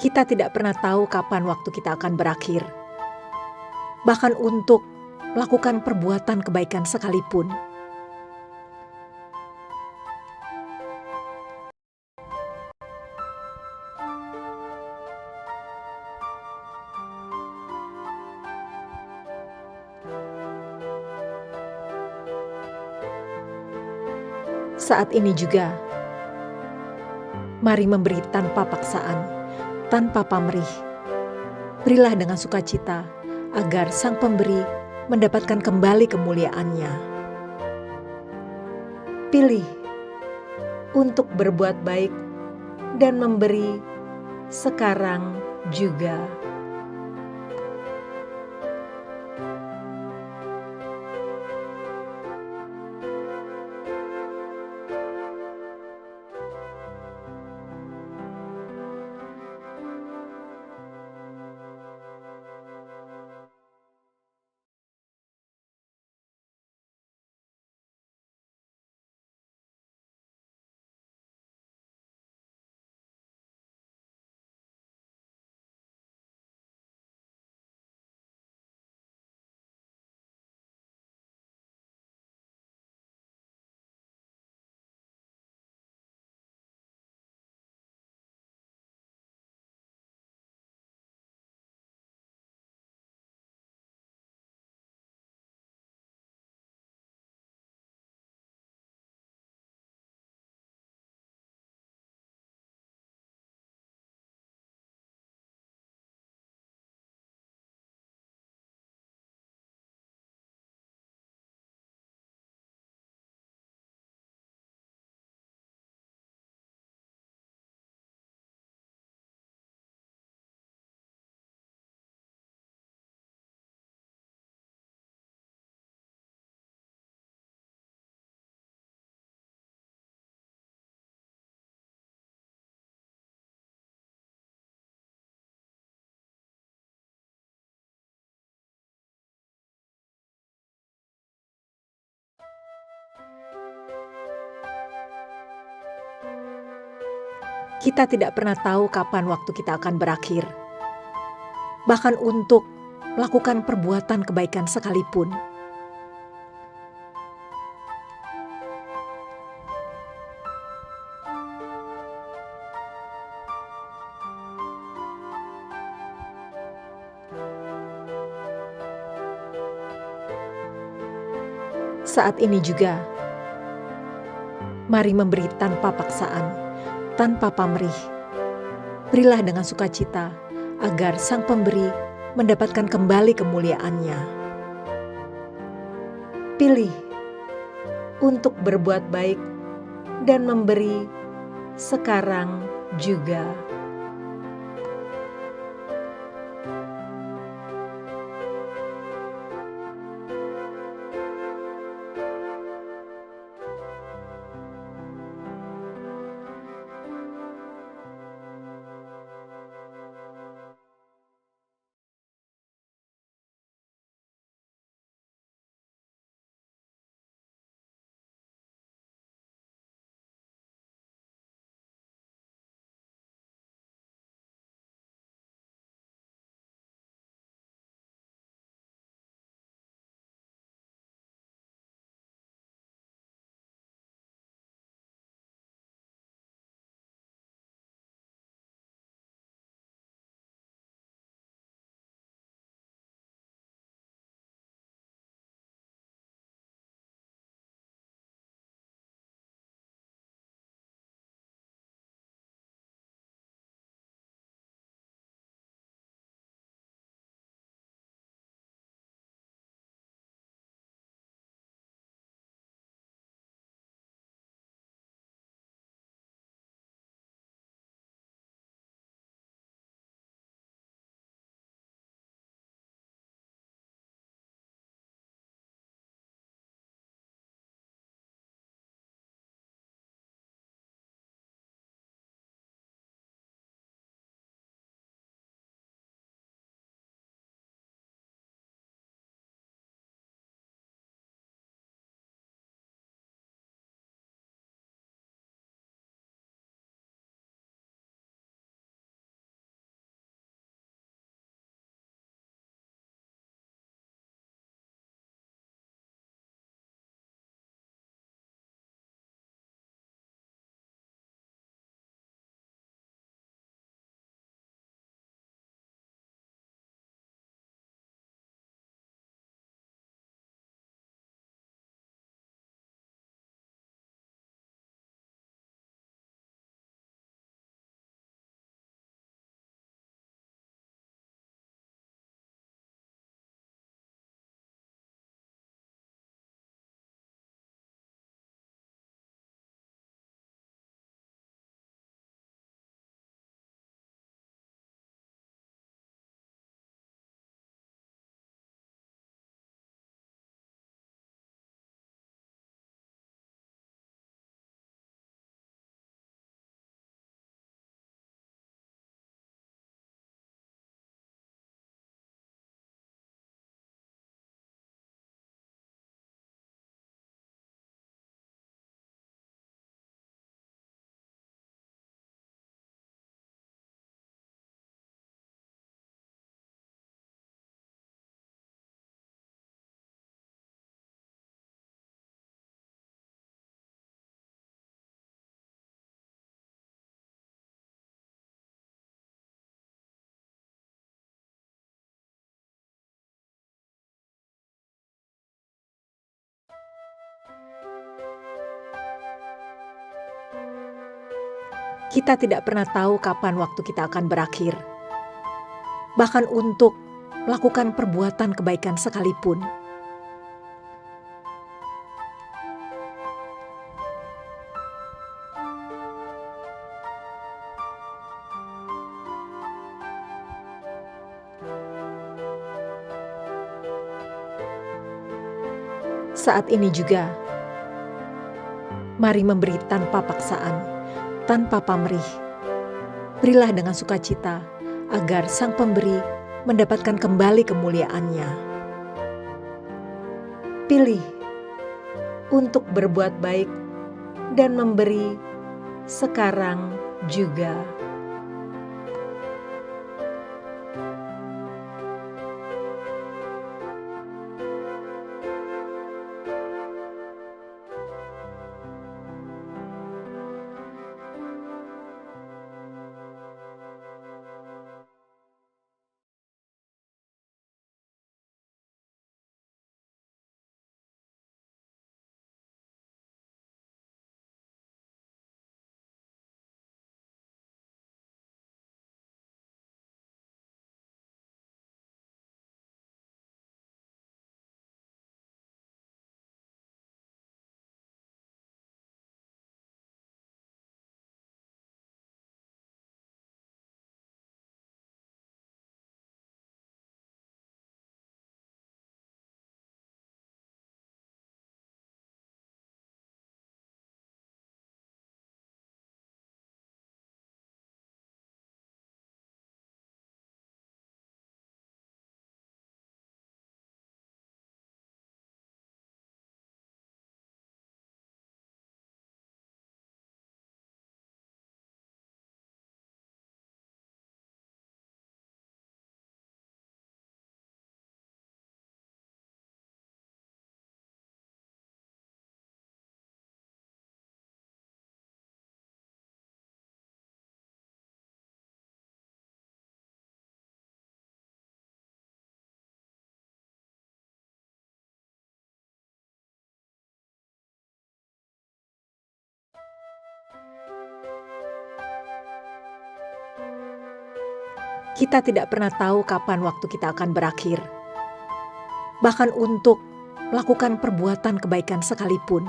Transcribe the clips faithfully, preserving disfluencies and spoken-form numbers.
Kita tidak pernah tahu kapan waktu kita akan berakhir. Bahkan untuk melakukan perbuatan kebaikan sekalipun. Saat ini juga, mari memberi tanpa paksaan, tanpa pamrih. Berilah dengan sukacita, agar Sang Pemberi mendapatkan kembali kemuliaan-Nya. Pilih untuk berbuat baik dan memberi sekarang juga. Kita tidak pernah tahu kapan waktu kita akan berakhir. Bahkan untuk melakukan perbuatan kebaikan sekalipun. Saat ini juga, mari memberi tanpa paksaan, tanpa pamrih. Berilah dengan sukacita, agar Sang Pemberi mendapatkan kembali kemuliaan-Nya. Pilih untuk berbuat baik dan memberi sekarang juga. Kita tidak pernah tahu kapan waktu kita akan berakhir. Bahkan untuk melakukan perbuatan kebaikan sekalipun. Saat ini juga, mari memberi tanpa paksaan, tanpa pamrih. Berilah dengan sukacita, agar Sang Pemberi mendapatkan kembali kemuliaan-Nya. Pilih untuk berbuat baik dan memberi sekarang juga. Kita tidak pernah tahu kapan waktu kita akan berakhir. Bahkan untuk melakukan perbuatan kebaikan sekalipun.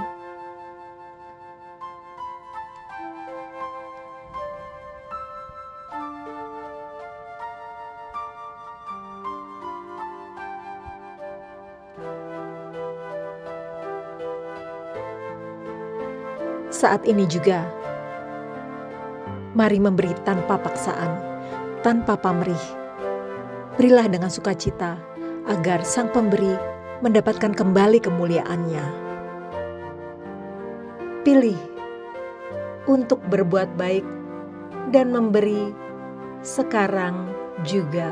Saat ini juga, mari memberi tanpa paksaan, tanpa pamrih. Berilah dengan sukacita, agar Sang Pemberi mendapatkan kembali kemuliaan-Nya. Pilih untuk berbuat baik dan memberi sekarang juga.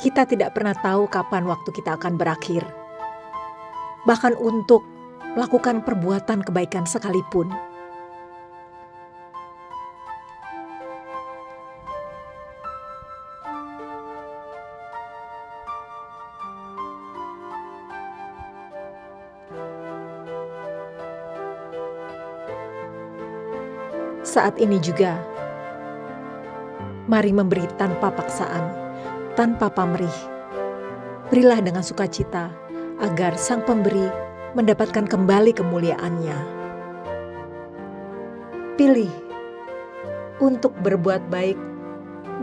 Kita tidak pernah tahu kapan waktu kita akan berakhir. Bahkan untuk melakukan perbuatan kebaikan sekalipun. Saat ini juga, mari memberi tanpa paksaan, tanpa pamrih. Berilah dengan sukacita, agar Sang Pemberi mendapatkan kembali kemuliaan-Nya. Pilih untuk berbuat baik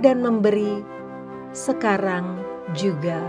dan memberi sekarang juga.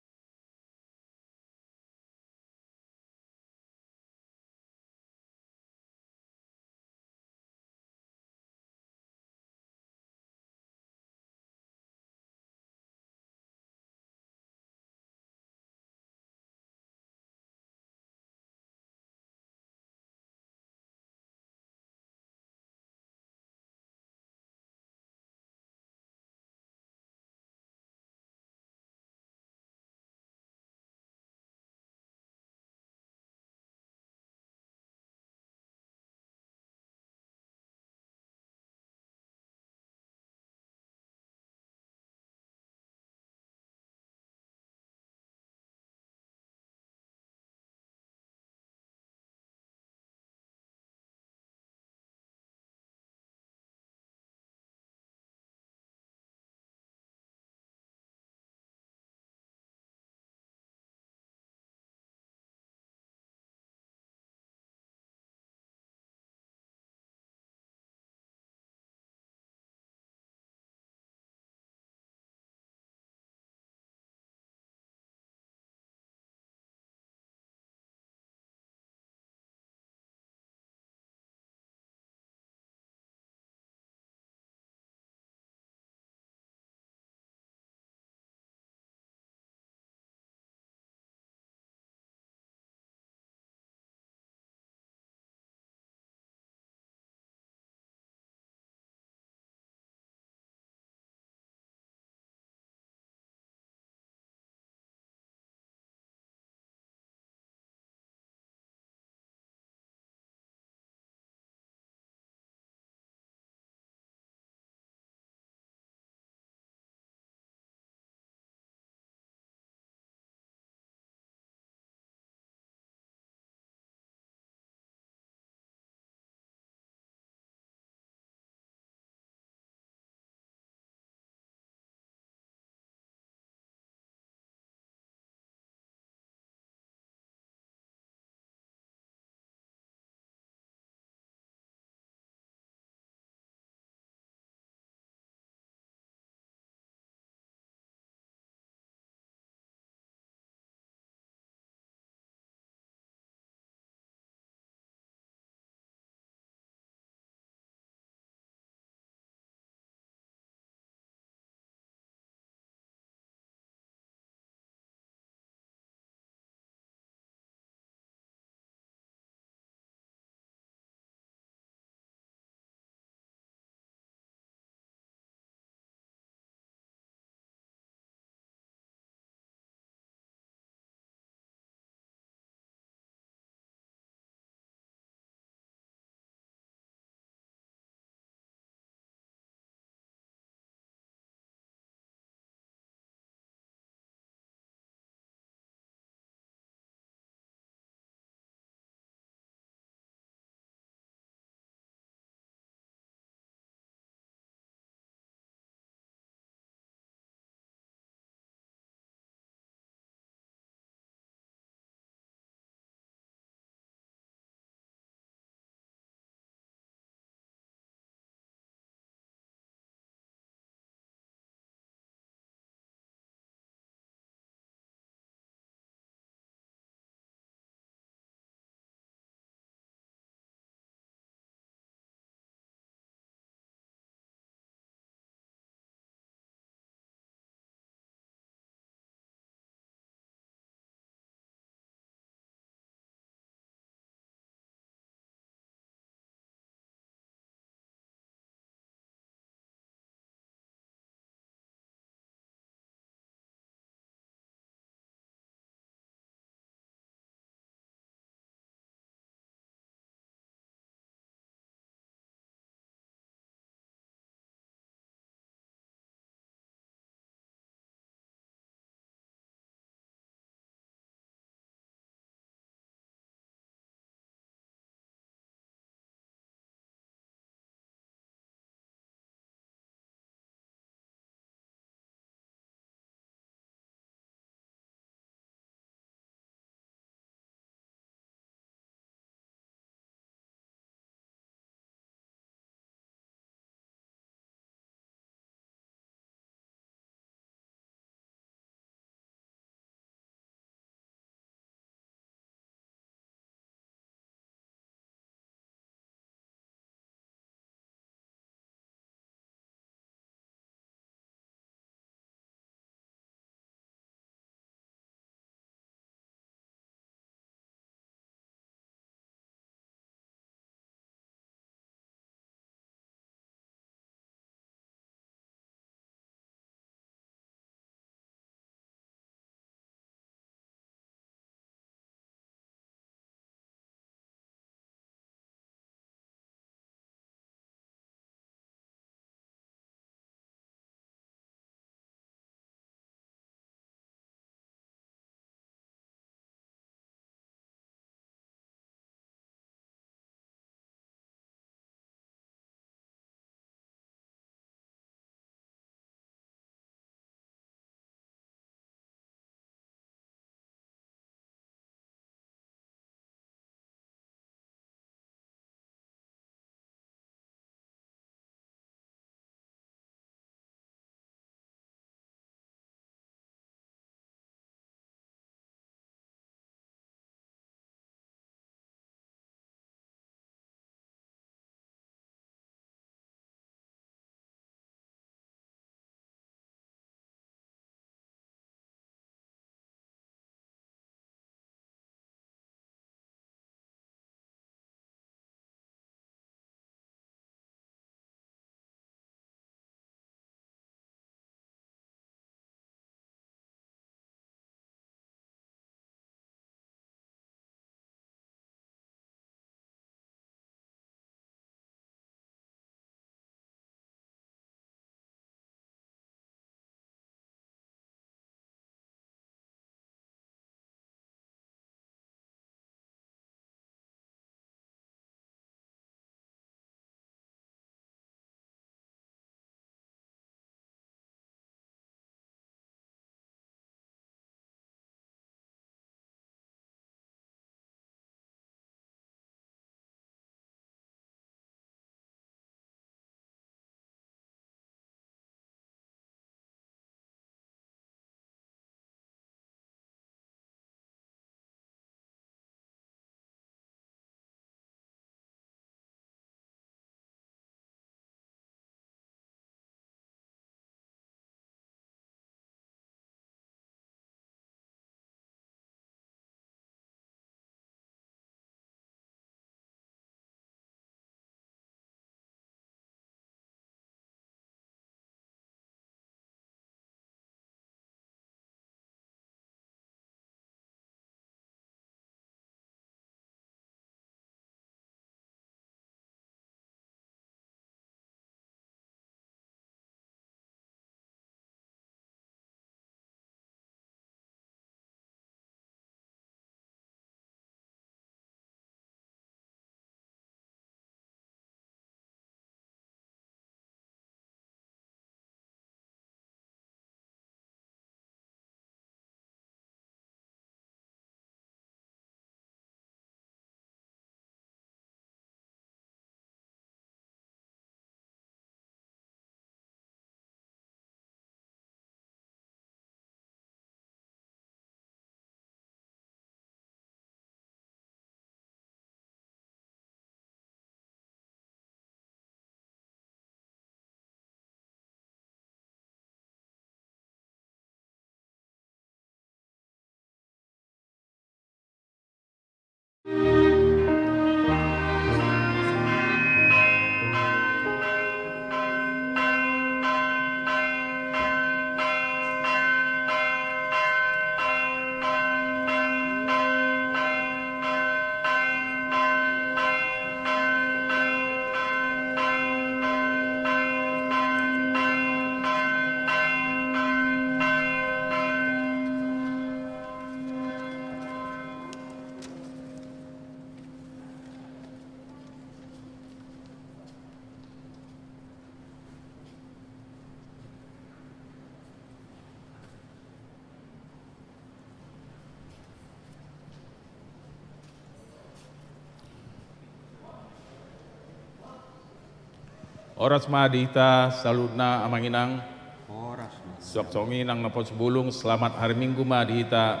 Horas ma di hita saluhutna, Amang Inang. Horas ma. Suang songon i, Inang na pos bulung, selamat hari Minggu ma di hita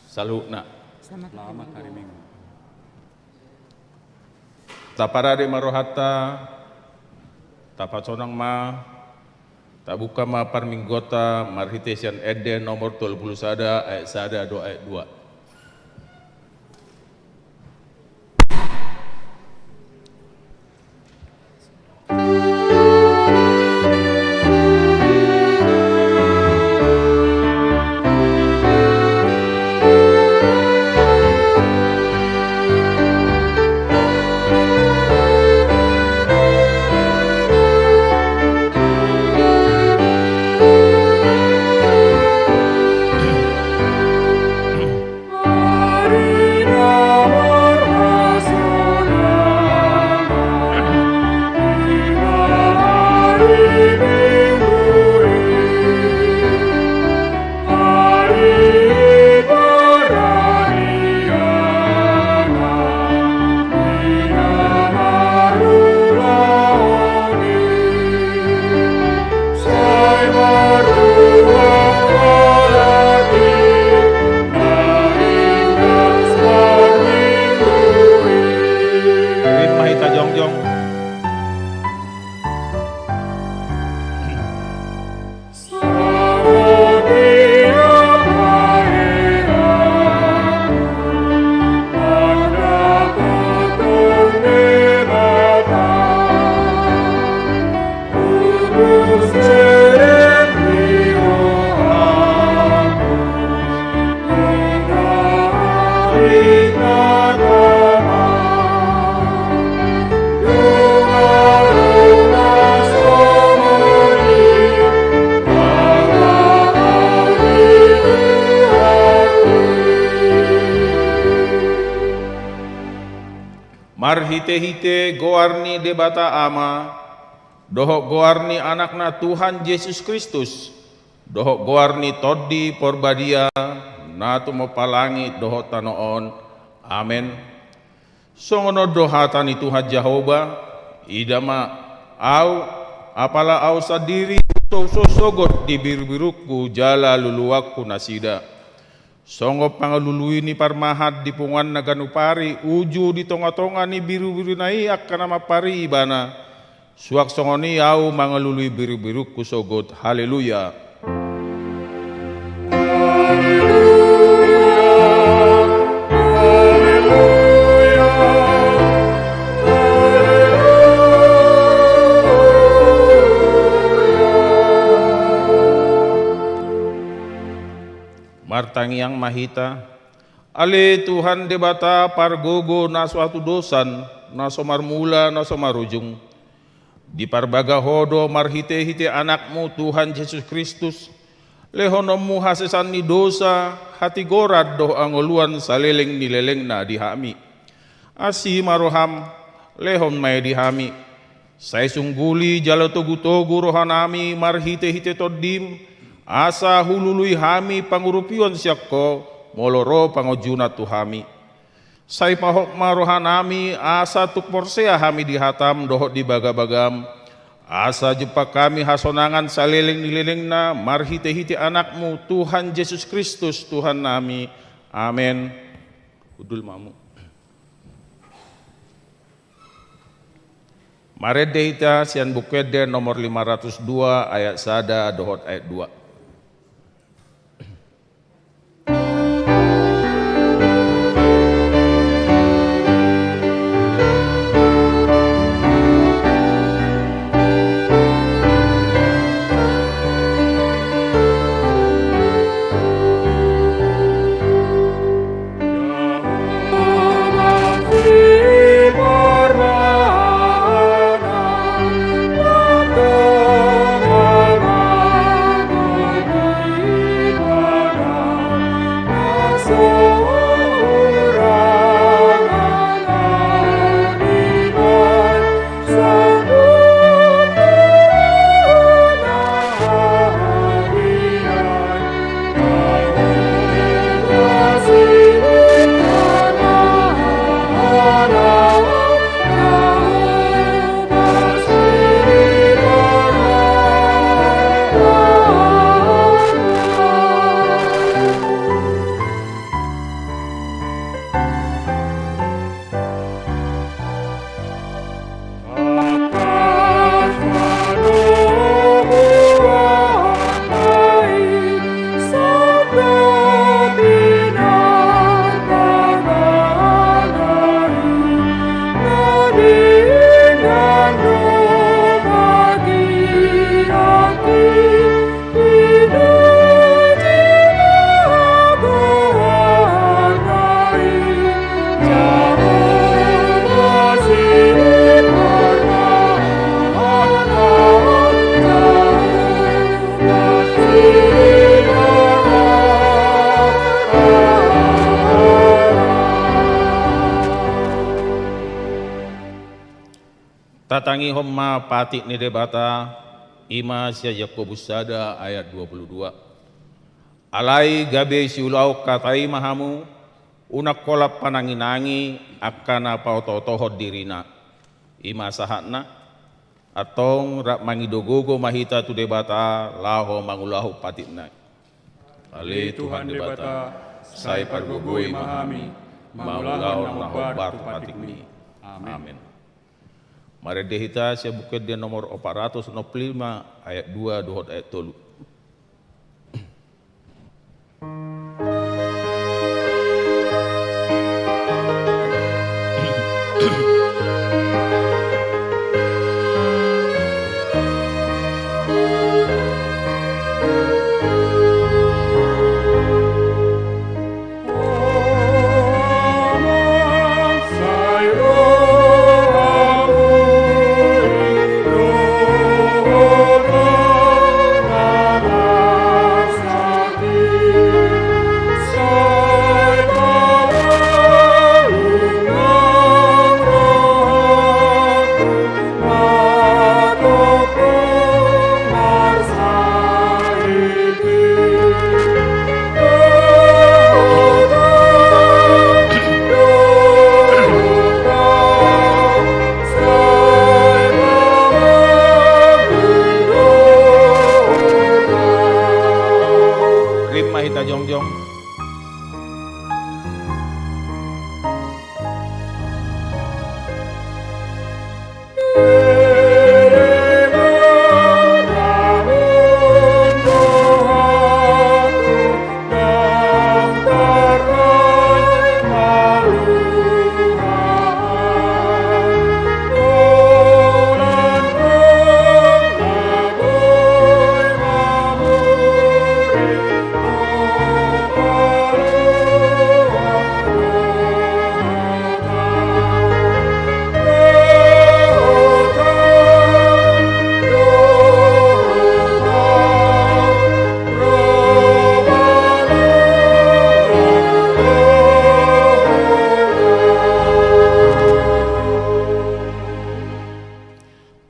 saluhutna. Selamat hari Minggu. Taparade ma rohanta, tapasonang ma, tabuka ma parmingguonta marhite sian Ende nomor tolu pulu sada ayat sada dohot ayat dua. Rap ma hita jongjong. Marhitehite goar ni Debata Ama, dohot goar ni Anakna Tuhan Jesus Kristus, dohot goar ni Tondi Porbadia, na tumompa langit dohot tano on. Amen. Songon on do hata ni Tuhan Jahowa: Ida ma, ahu, apala ahu sandiri, husoushou sogot di birubirungku jala luluanku nasida. Songon pangalului ni parmahan di punguanna ganup ari uju di tongatonga ni birubiruna i angka na mampari ibana, suang songon i ahu mangalului birubirungku sogot. Haleluya. Martangiang ma hita. Ale Tuhan Debata pargogo na so hatudosan, na so marmula, na so marujung, diparbaga Ho do marhitehite Anakmu Tuhan Jesus Kristus, lehononmu hasesaan ni dosa, hatigoran dohot hangoluan saleleng ni lelengna di hami. Asi ma roham, lehon ma i di hami. Sai sungguli jala togutogu rohanami marhitehite Tondim, asa hulului hami pangurupion sian Ho, molo ro pangunjunan tu hami. Sai pahot ma rohanami, asa tuk porsea hami di hatam dohot di bagabagam, asa jumpang hami hasonangan saleleng ni lelengna marhitehite Anakmu Tuhan Jesus Kristus Tuhannami. Amen. Hundul ma hamu. Marende hita sian Buku Ende nomor lima ratus dua ayat sada dohot ayat dua. Tatangihon ma patik ni Debata, i ma sian Jakobus sada ayat dua puluh dua. Alai gabe siulahon hata i ma hamu, unang holan pananginangi angka na paotootohon dirina. I ma sahatna, antong rap mangido gogo ma hita tu Debata laho mangulahon patikna i. Ale Tuhan Debata, sai pargogoi ma hami mangulahon na hombar tu patikmi. Amen. Marende hita sian Buku Ende nomor opat ratus onom puluh lima ayat dua dohot ayat tolu. Rap ma hita jongjong.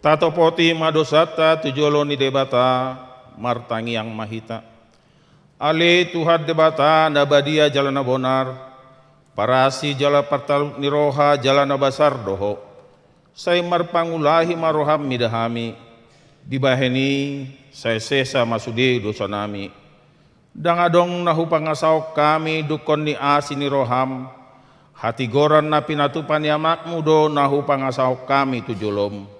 Tatopoti ma dosanta tu jolo ni Debata, martangiang ma hita. Ale Tuhan Debata na badia jala na bonar, parasi jala partalup ni roha jala na basar do Ho. Sai marpangulahi ma roham mida hami, dibahen i sai sesa ma sude dosanami. Ndang adong na hupangasahon hami dungkon ni asi ni roham, hatigoran na pinatupa ni amakmu do na hupangasahon hami tu jolom.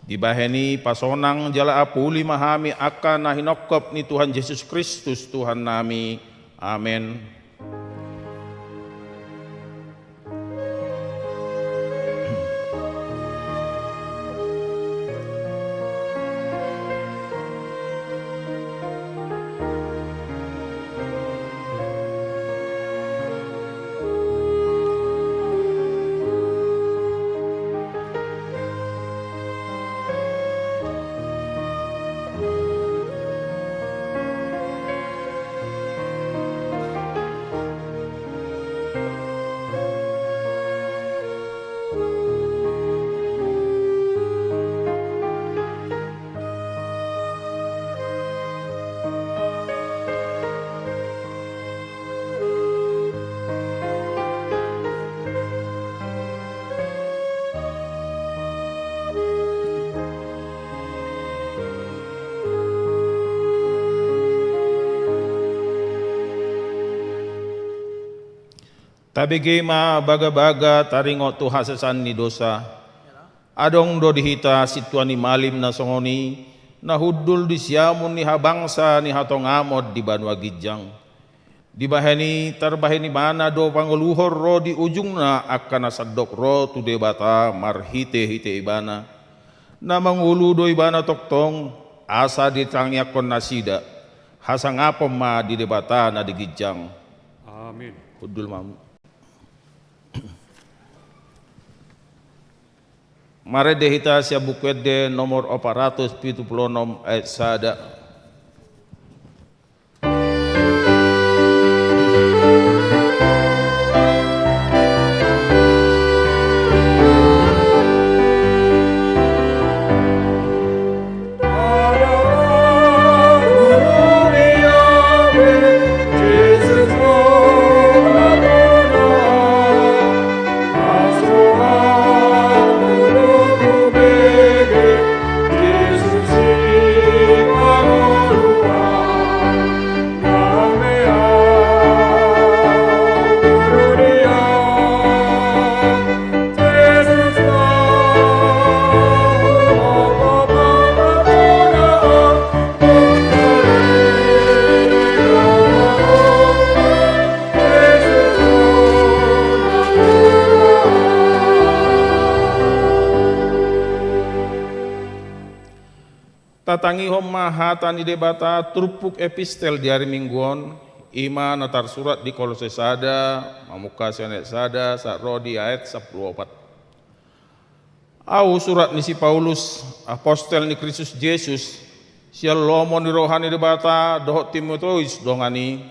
Dibahen i pasonang jala apuli ma hami angka na hinongkop ni Tuhan Jesus Kristus Tuhannami. Amen. Tabege ma bagabaga taringot tu hasesaan ni dosa. Adong do di hita sintua ni malim na songon i, na hundul di siamun ni habangsa ni hatongamon di banua ginjang. Dibahen i tarbahen ibana do pangoluhon ro di ujungna angka na sandok ro tu Debata marhitehite ibana. Na mangolu do ibana tongtong, asa ditangiangkon nasida. Hasangapon ma di Debata na di ginjang. Amin. Hundul ma hamu. Marende hita sian Buku Ende nomor opat ratus pitu pulu onom ayat sada. Tatangihon ma hata ni Debata turpuk epistel di ari Minggu on, i ma na tarsurat di Kolose sada, mamungka sian ayat sada sahat ro di ayat sampulu opat. Ahu surat ni si Paulus, apostel ni Kristus Jesus, sian lomo ni roha ni Debata dohot Timoteus dongan i,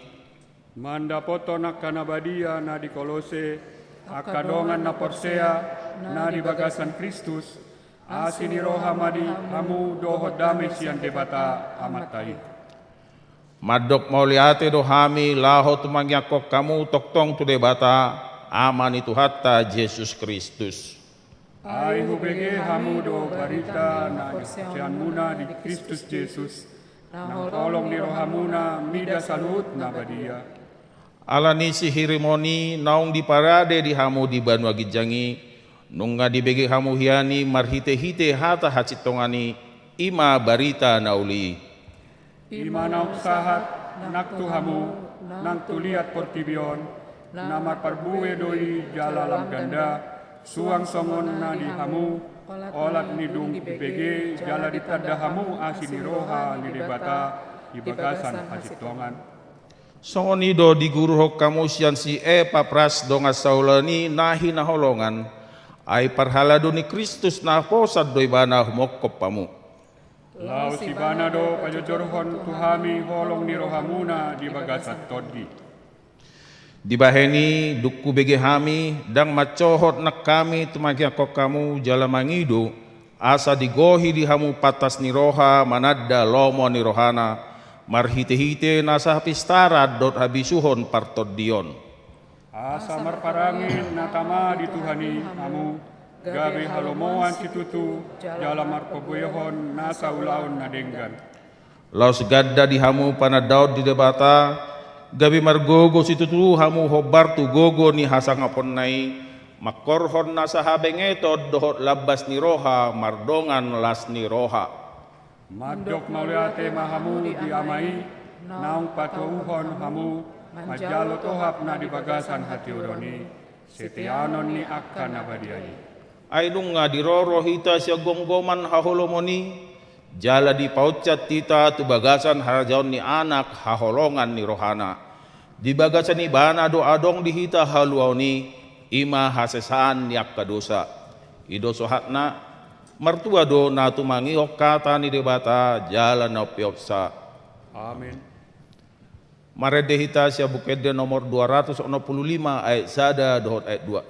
mandapothon angka na badia na di Kolose, angka dongan na porsea na di bagasan Kristus. Asi ni roha ma di hamu dohot dame sian Debata Amanta i. Mandok mauliate do hami laho tumangiangkon hamu tongtong tu Debata, Ama ni Tuhanta Jesus Kristus. Ai hubege hamu do barita na niporseaonmuna di Kristus Jesus, na holong ni rohamuna mida saluhut na badia. Ala ni sihirimon i naung diparade di hamu di banua ginjang i, nunga dibege hamu hian i marhitehite hata hasintongan i, i ma barita na uli i. I ma naung sahat nang tu hamu, nang tu liat portibi on, na marparbue do i jala lam ganda, suang songon na di hamu, olat ni dung dibege jala ditanda hamu asi ni roha ni Debata di bagasan hasintongan. Songon i do diguruhon hamu sian si Epapras dongan sahulaan i na hinaholongan, ai parhalado ni Kristus na aposan do ibana humongkop hamu. Laos ibana do pajojorhon tu hami holong ni rohamuna di bagasan tondi. Dibahen i, dung hubege hami, ndang mansohot nang hami tumangiangkon hamu jala mangido, asa digohi di hamu pantas ni roha mananda lomo ni rohana, marhitehite nasa hapistaran dohot habisuhon partondion. Asa marparange na tama di Tuhan i hamu, gabe halomoan situtu, jala marpabuehon nasa ulaon na denggan. Laos ganda di hamu panandaon di Debata, gabe margogo situtu hamu hombar tu gogo ni hasangaponna i, mangkorhon nasa habengeton dohot lambas ni roha mardongan las ni roha. Mandok mauliate ma hamu di Ama i, naung patouhon hamu manjalo tohap na di bagasan hatiuron i, seteanon ni angka na badia i. Ai nunga diroro hita sian gomgoman haholomon i, jala dipauncat hita tu bagasan harajaon ni Anak haholongan ni rohana. Di bagasan ibana do adong di hita haluaon i, i ma hasesaan ni angka dosa. I do sahatna, martua do na tumangihon hata ni Debata jala na umpeopsa. Amen. Marende hita sian Buku Ende nomor dua ratus onom pulu lima ayat sada dohot ayat dua.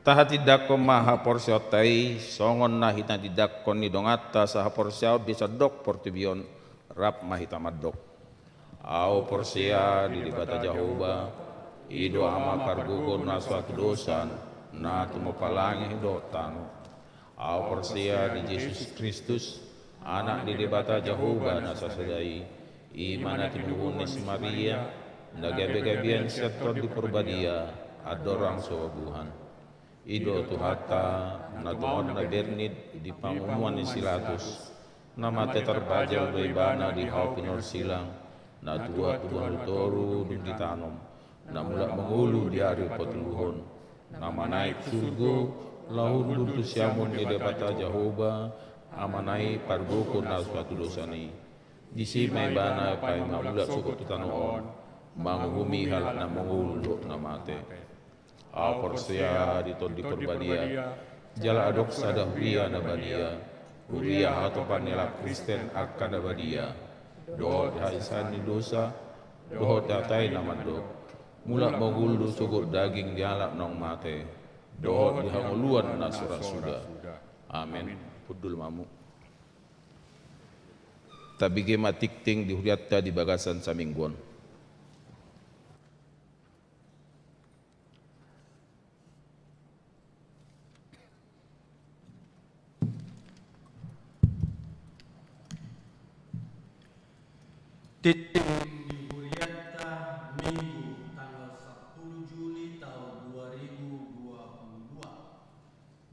Tahatindangkon ma haporseaonta i songon na hinatindangkon ni donganta sahaporseaon di sandok portibi on. Rap ma hita mandok. Ahu porsea di Debata Jahowa, i do Ama pargogo na so hatudosan, na tumompa langit dohot tano. Ahu porsea di Jesus Kristus, Anak ni Debata Jahowa na sasada i, i ma na tinubuhon ni si Maria, na gabegabean sian Tondi Parbadia, andorang so buhan. I do Tuhanta, na tumundalhon na bernit di panguhuman ni si Pilatus, na mate tarbajal do ibana di hau pinorsilang, na tuat tu banua toru dung ditanom, na mulak mangolu di ari patoluhon, na manaek tu surgo, laho hundul tu siamun ni Debata Jahowa, Amana i pargogo na so hatudosan i. Disi ma ibana paima mulak sogot tu tano on, manguhumi halak na mangolu dohot na mate. Ahu porsea di Tondi Parbadia, jala adong sada huria na badia, huria hatopan ni halak Kristen angka na badia, dohot di hahisaan ni dosa, dohot di hata i na mandok, mulak mangolu do sogot daging ni halak naung mate, dohot di hangoluan na so ra suda. Amen. Hundul ma hamu. Tabege ma tingting di hurianta di bagasan saminggu on. Tingting di hurianta, Minggu tanggal sampulu Juli taon dua ribu dua puluh dua.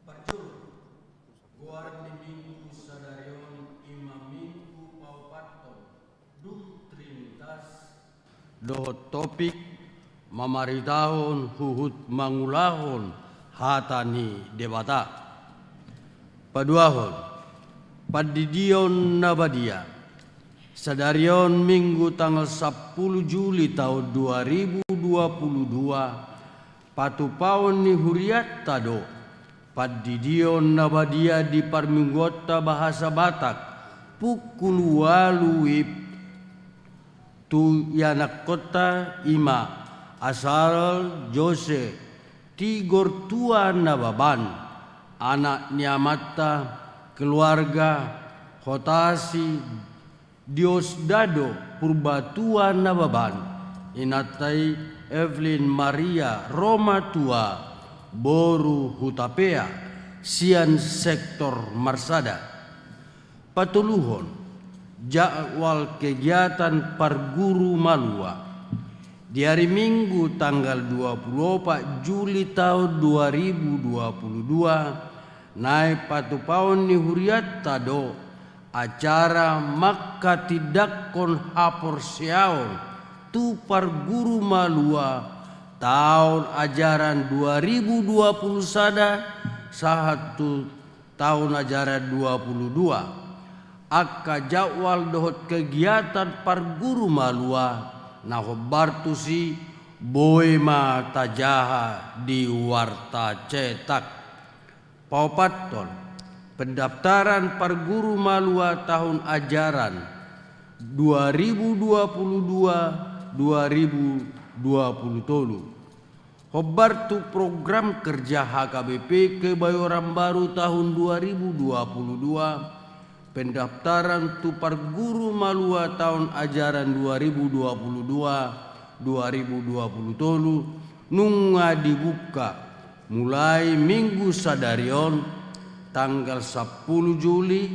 Parjolo, goar ni Minggu sadari on i ma Minggu paopathon, dung Trinitas. Dohot topik, mamaritahon huhut mangulahon hata ni Debata. Paduahon, pandidion na badia. Sadari on Minggu tanggal sampulu Juli taon dua ribu dua puluh dua, patupaon ni hurianta do pandidion na badia di parmingguonta bahasa Batak, pukul ualu WIB, tu ianakkonta i ma Asal, Jose, Tigor, Tua Nababan, anak ni amanta, keluarga, Hotasi, Diosdado, Purbatua Nababan, inanta i Evelyn Maria Romatua, boru Hutapea, sian sektor Marsada. Patoluhon, jadwal kegiatan parguru malua. Di ari Minggu tanggal dua puluh opat Juli taon dua ribu dua puluh dua, naeng patupaon ni hurianta do acara manghatindanghon haporseaon tu parguru malua taon ajaran dua ribu dua puluh sada sahat tu taon ajaran dua puluh dua. Angka jadwal dohot kegiatan parguru malua na hombar tusi boi ma tajaha di warta cetak. Paopathon, pendaftaran parguru malua taon ajaran dua ribu dua puluh dua, dua ribu dua puluh tolu. Hombar tu program kerja H K B P Kebayoran Baru tahun dua ribu dua puluh dua, pendaftaran tu parguru malua taon ajaran dua ribu dua puluh dua, dua ribu dua puluh tolu, nunga dibuka mulai Minggu sadari on, tanggal sampulu Juli,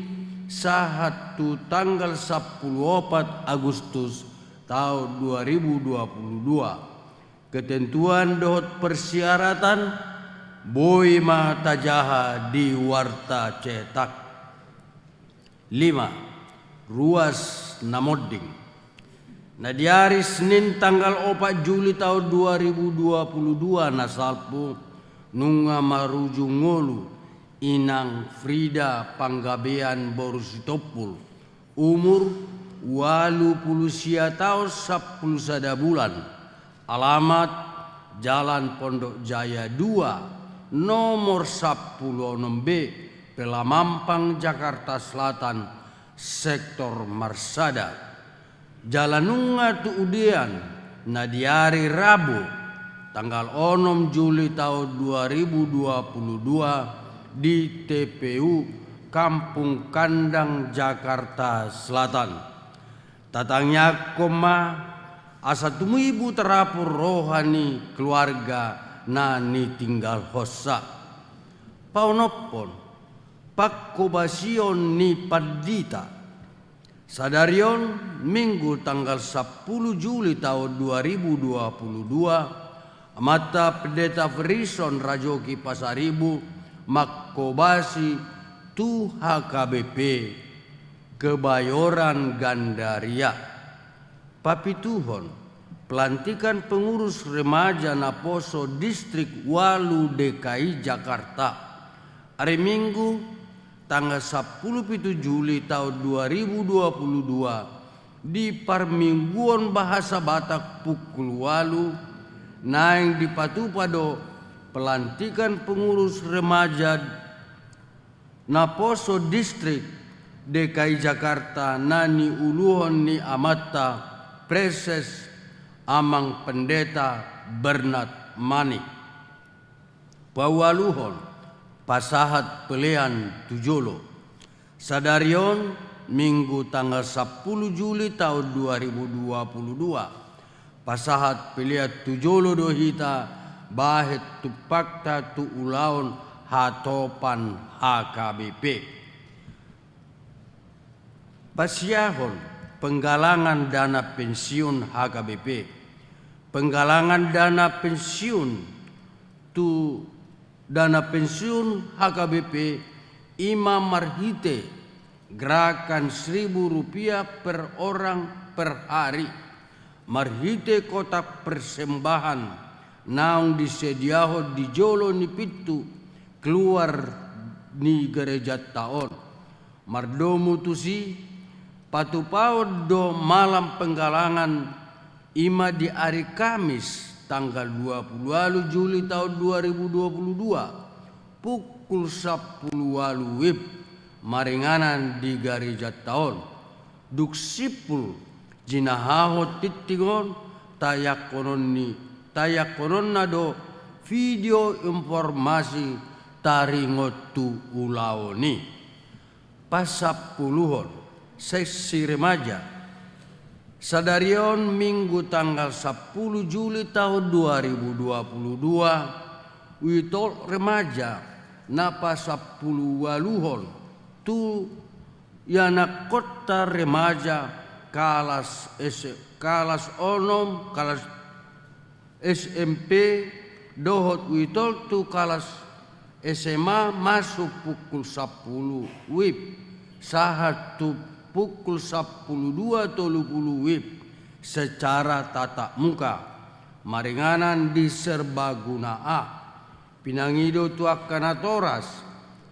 sahat tu tanggal sampulu opat Agustus taon dua ribu dua puluh dua. Ketentuan dohot persyaratan boi ma tajaha di warta cetak. Lima, ruas na monding. Na di ari Senin tanggal opat Juli taon dua ribu dua puluh dua na salpu, nunga marujung ngolu Inang Frida Panggabean boru Sitompul, umur ualu pulu sia taon sampulu sada bulan, alamat Jalan Pondok Jaya dua, nomor sampulu onom B, Pelamampang, Jakarta Selatan, sektor Marsada. Jala nunga tuudean na di ari Rabu tanggal onom Juli taon dua ribu dua puluh dua di T P U Kampung Kandang, Jakarta Selatan. Tatangiangkon ma asa tumibu tarapul roha ni keluarga na nitinggalhonsa. Paonomhon, pangkobasion ni pandita. Sadari on, Minggu tanggal sampulu Juli taon dua ribu dua puluh dua, Amanta Pendeta Ferison Rajoki Pasaribu mangkobasi tu H K B P Kebayoran Gandaria. Papituhon, pelantikan pengurus remaja naposo Distrik Ualu D K I Jakarta. Ari Minggu, tanggal sampulu pitu Juli taon dua ribu dua puluh dua, di parmingguon bahasa Batak pukul ualu, naeng dipatupa do pelantikan pengurus remaja naposo Distrik D K I Jakarta na niuluhon ni Amanta Praeses Amang Pendeta Bernard Manik. Paualuhon, pasahat pelean tu jolo. Sadari on, Minggu tanggal sampulu Juli taon dua ribu dua puluh dua, pasahat pelean tu jolo do hita bahen tumpakta tu ulaon hatopan H K B P. Pasiahon penggalangan dana pensiun H K B P. Penggalangan dana pensiun tu dana pensiun H K B P i ma marhite gerakan seribu rupiah per orang per hari, marhite kotak persembahan naung disediahon di jolo ni pintu keluar ni garejanta on. Mardomu tusi, patupaon do malam penggalangan, i ma di ari Kamis tanggal dua puluh ualu Juli taon dua ribu dua puluh dua, pukul sampulu ualu WIB, maringanan di garejanta on. Dung simpul jinahahon tingting on, taiangkonon ni, taiangkononna do video informasi taringot tu ulaon i. Pasampuluhon, seksi remaja. Sadari on Minggu tanggal sampulu Juli taon dua ribu dua puluh dua, uitol remaja na pasampulu ualuhon tu ianakkonta remaja kalas S-, kalas onom, kalas S M P dohot uitol tu kalas S M A masuk pukul sampulu WIB sahat tu pukul sampulu dua tolu pulu WIB secara tatap muka, maringanan di Serbaguna A. Pinangido tu angka natoras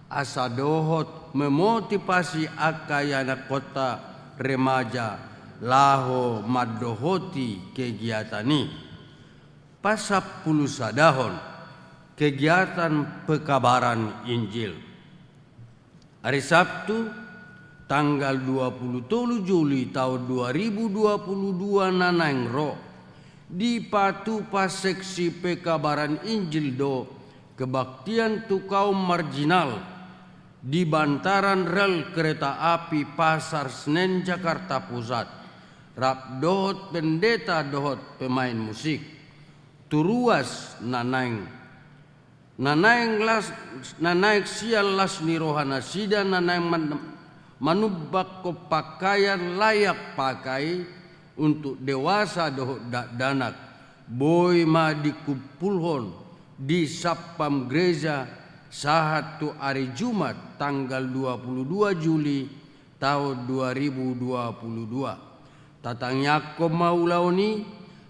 asa dohot memotivasi angka ianakkonta remaja laho mandohoti kegiatan i. Pasampulu sadahon, kegiatan pekabaran Injil. Ari Sabtu, tanggal dua puluh tolu Juli taon dua ribu dua puluh dua na naeng ro, dipatupa seksi pekabaran Injil do kebaktian tu kaum marginal di bantaran rel kereta api Pasar Senen, Jakarta Pusat, rap dohot pendeta dohot pemain musik. Tu ruas na naeng, na naeng las, na naeng sian las ni rohanasida na naeng man-, manumbakhon pakaian layak pakai untuk dewasa dohot dakdanak, boi ma dikumpulhon di satpam gereja sahat tu ari Jumat tanggal dua puluh dua Juli taon dua ribu dua puluh dua. Tatangiangkon ma ulaon i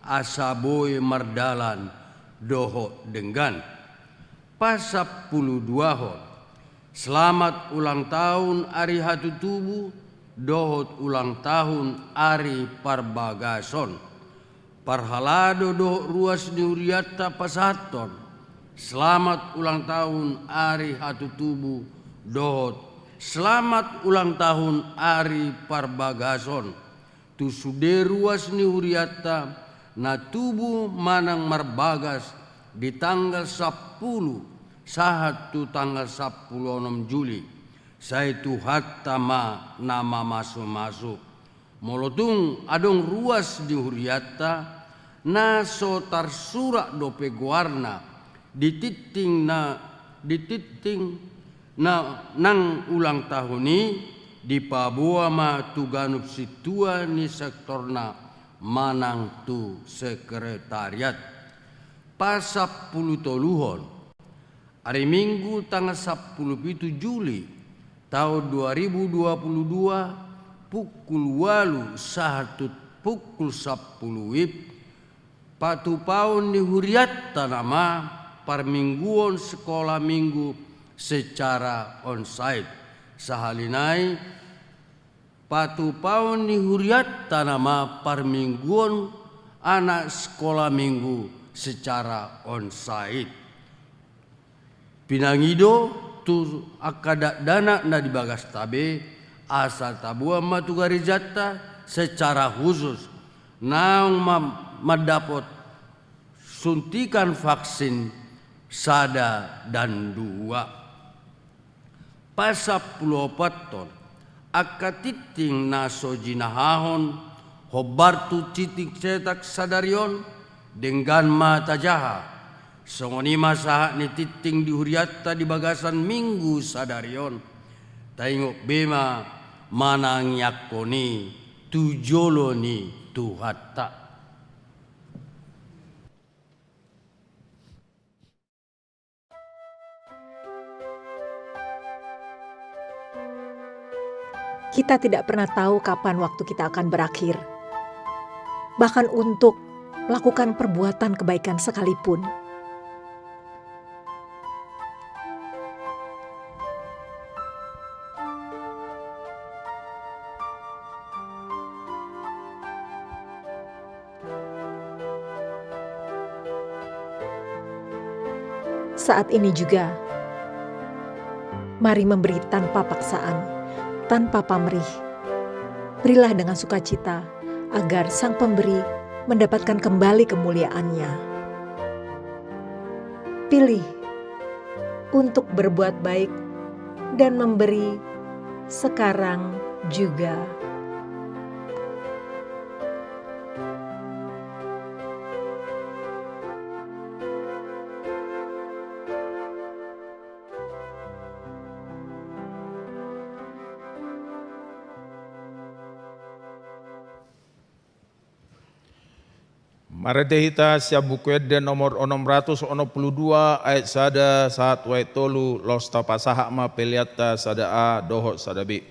asa boi mardalan dohot denggan. Pasampulu duahon, selamat ulang tahun ari hatutubu dohot ulang tahun ari parbagason. Parhalado dohot ruas ni hurianta pasahathon selamat ulang tahun ari hatutubu dohot selamat ulang tahun ari parbagason tu sude ruas ni hurianta na tubu manang marbagas di tanggal sampulu sahat tu tanggal sampulu onom Juli, sai Tuhanta ma na mamasumasu. Molo tung adong ruas di hurianta, na so tarsurat dope goarna di tingting na, di tingting na nang ulang tahun i, dipaboa ma tu ganup sintua ni sektorna manang tu sekretariat. Pasampulutoluhon. Ari Minggu tanggal sampulu pitu Juli taon dua ribu dua pulu dua, pukul ualu sahat tu pukul sampulu WIB, patupaon ni hurianta nama parmingguon sekolah minggu secara onsite. Sahali nai, patupaon ni hurianta nama parmingguon anak sekolah minggu secara onsite. Pinangido tu angka dakdanak na di bagasta be, asa taboan ma tu garejanta secara khusus naung ma-, mandapot suntikan vaksin sada dan dua. Pasampuluopathon, angka tingting na so jinahahon hombar tu tingting cetak sadari on, denggan ma tajaha. Songon i ma sahat ni tingting di hurianta di bagasan minggu sadari on. Taingot be ma manangiangkon i tu jolo ni Tuhanta. Kita tidak pernah tahu kapan waktu kita akan berakhir. Bahkan untuk melakukan perbuatan kebaikan sekalipun. Saat ini juga, mari memberi tanpa paksaan, tanpa pamrih. Berilah dengan sukacita, agar Sang Pemberi mendapatkan kembali kemuliaan-Nya. Pilih untuk berbuat baik dan memberi sekarang juga. Marende hita sian Buku Ende nomor onom ratus onom pulu dua, ayat sada sahat tu ayat tolu, laos tapasahat ma peleanta sada A dohot sada B.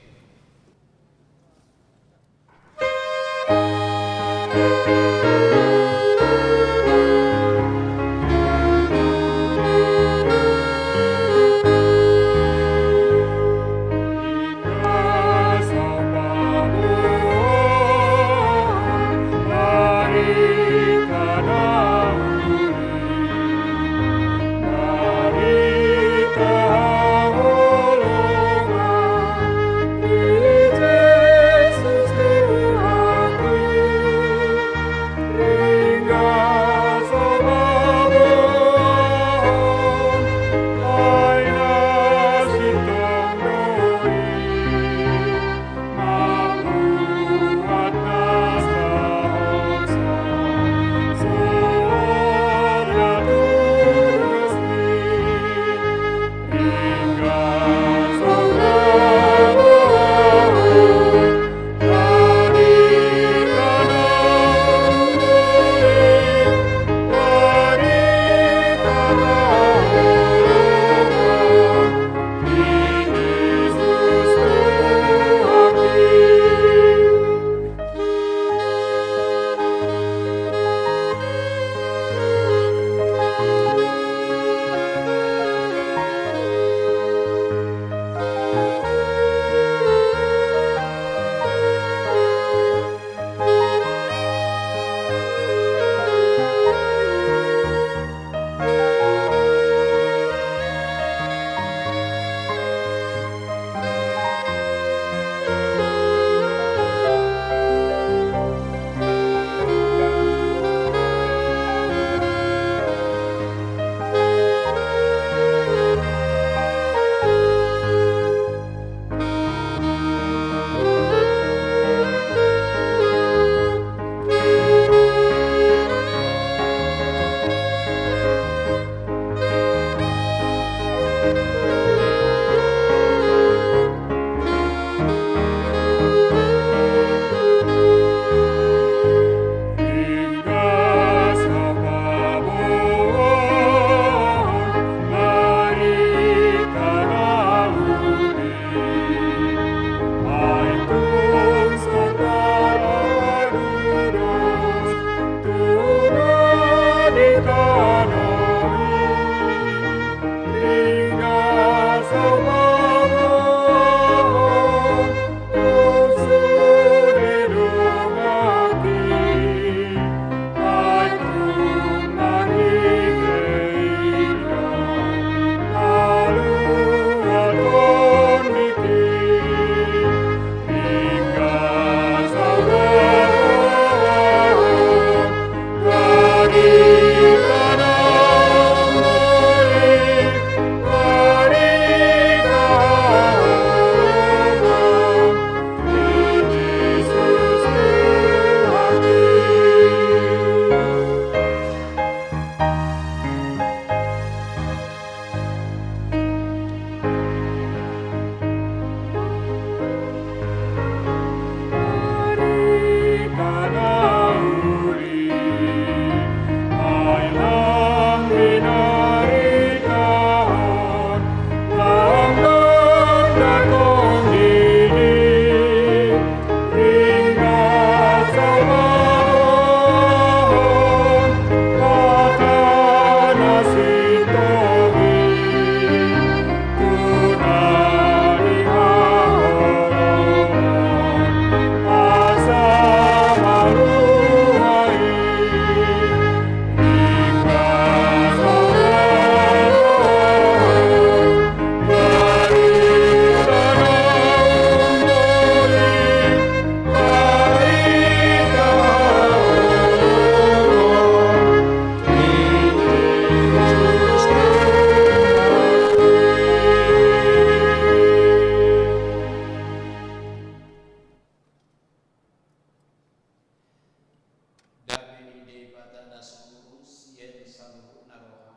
saluhutna roha,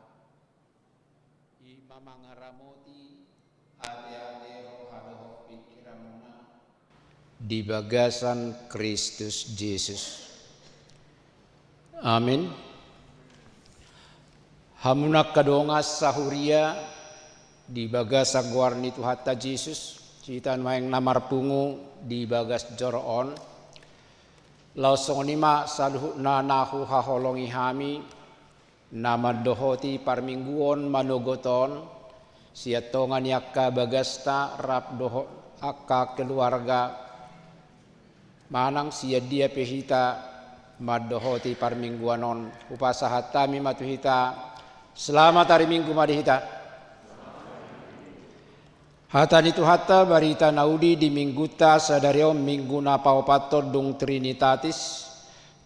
i ma mangaramoti ateate, roha dohot pingkiranmuna di bagasan Kristus Jesus. Amin. Hamu angka dongan sahuria di bagasan goar ni Tuhanta Jesus, hita nuaeng na marpungu di bagas joro on. Laos songon i ma saluhutna na huhaholongi hami, na mandohoti parmingguon manogot on, sian tonga ni angka bagasta rap dohot angka keluarga, manang sian dia pe hita mandohoti parmingguan on. Hupasahat hami ma tu hita, selamat hari Minggu ma di hita. Hata ni Tuhanta, barita na uli di Minggunta sadari on, Minggu na paopathon dung Trinitatis,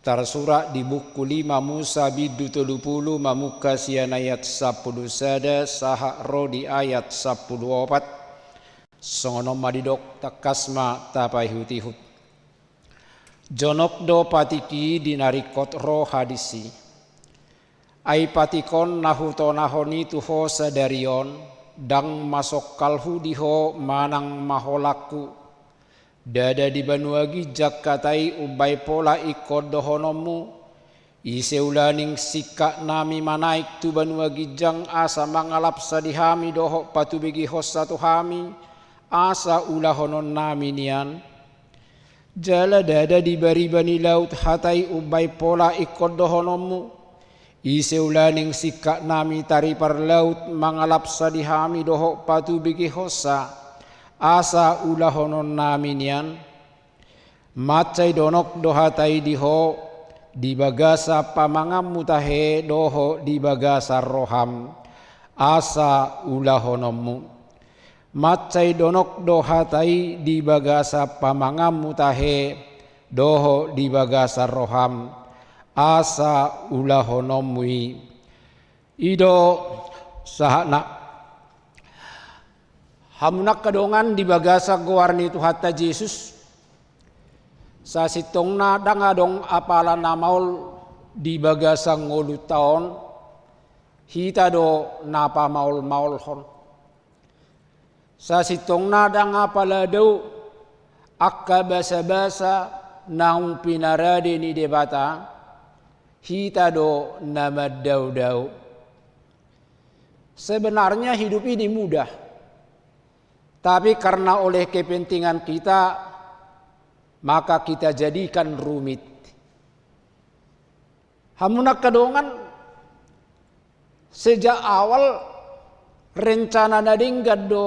tarsurat di buku lima Musa bindu tolu pulu, mamungka sian ayat sampulu sada sahat ro di ayat sampulu opat. Songon on ma didok, tangkas ma tapaihutihut. Jonok do patik i di na ringkot ro hadis i. Ai patik on na hutonahon i tu ho sadari on, ndang masongkalhu di ho manang maholanghu. Ndada di banua ginjang hata i umbaen pola ingkon dohononmu, ise ulaning singkatnami manaek tu banua ginjang asa mangalapsa di hami dohot patubegehonsa tu hami, asa ulahononnami nian. Jala ndada di bariba ni laut hata i umbaen pola ingkon dohononmu, ise ulaning singkatnami taripar laut mangalapsa di hami dohot patubegehonsa, asa ulahononnami nian. Mansai donok do hata i di ho, di bagasan pamanganmu tahe dohot di bagasan roham, asa ulahononmu. Mansai donok do hata i di bagasan pamanganmu tahe dohot di bagasan roham, asa ulahononmu i. I do sahatna. Hamu angka dongan di bagasan goar ni Tuhanta Jesus, sasintongna ndang adong apala na maol di bagasan ngolunta on, hita do na pamaolmaolhon. Sasintongna ndang apala dao angka basabasa naung pinarade ni Debata, hita do na mandaodao. Sebenarnya hidup ini mudah, tapi karena oleh kepentingan kita, maka kita jadikan rumit. Hamu angka dongan, sejak awal rencana na denggan do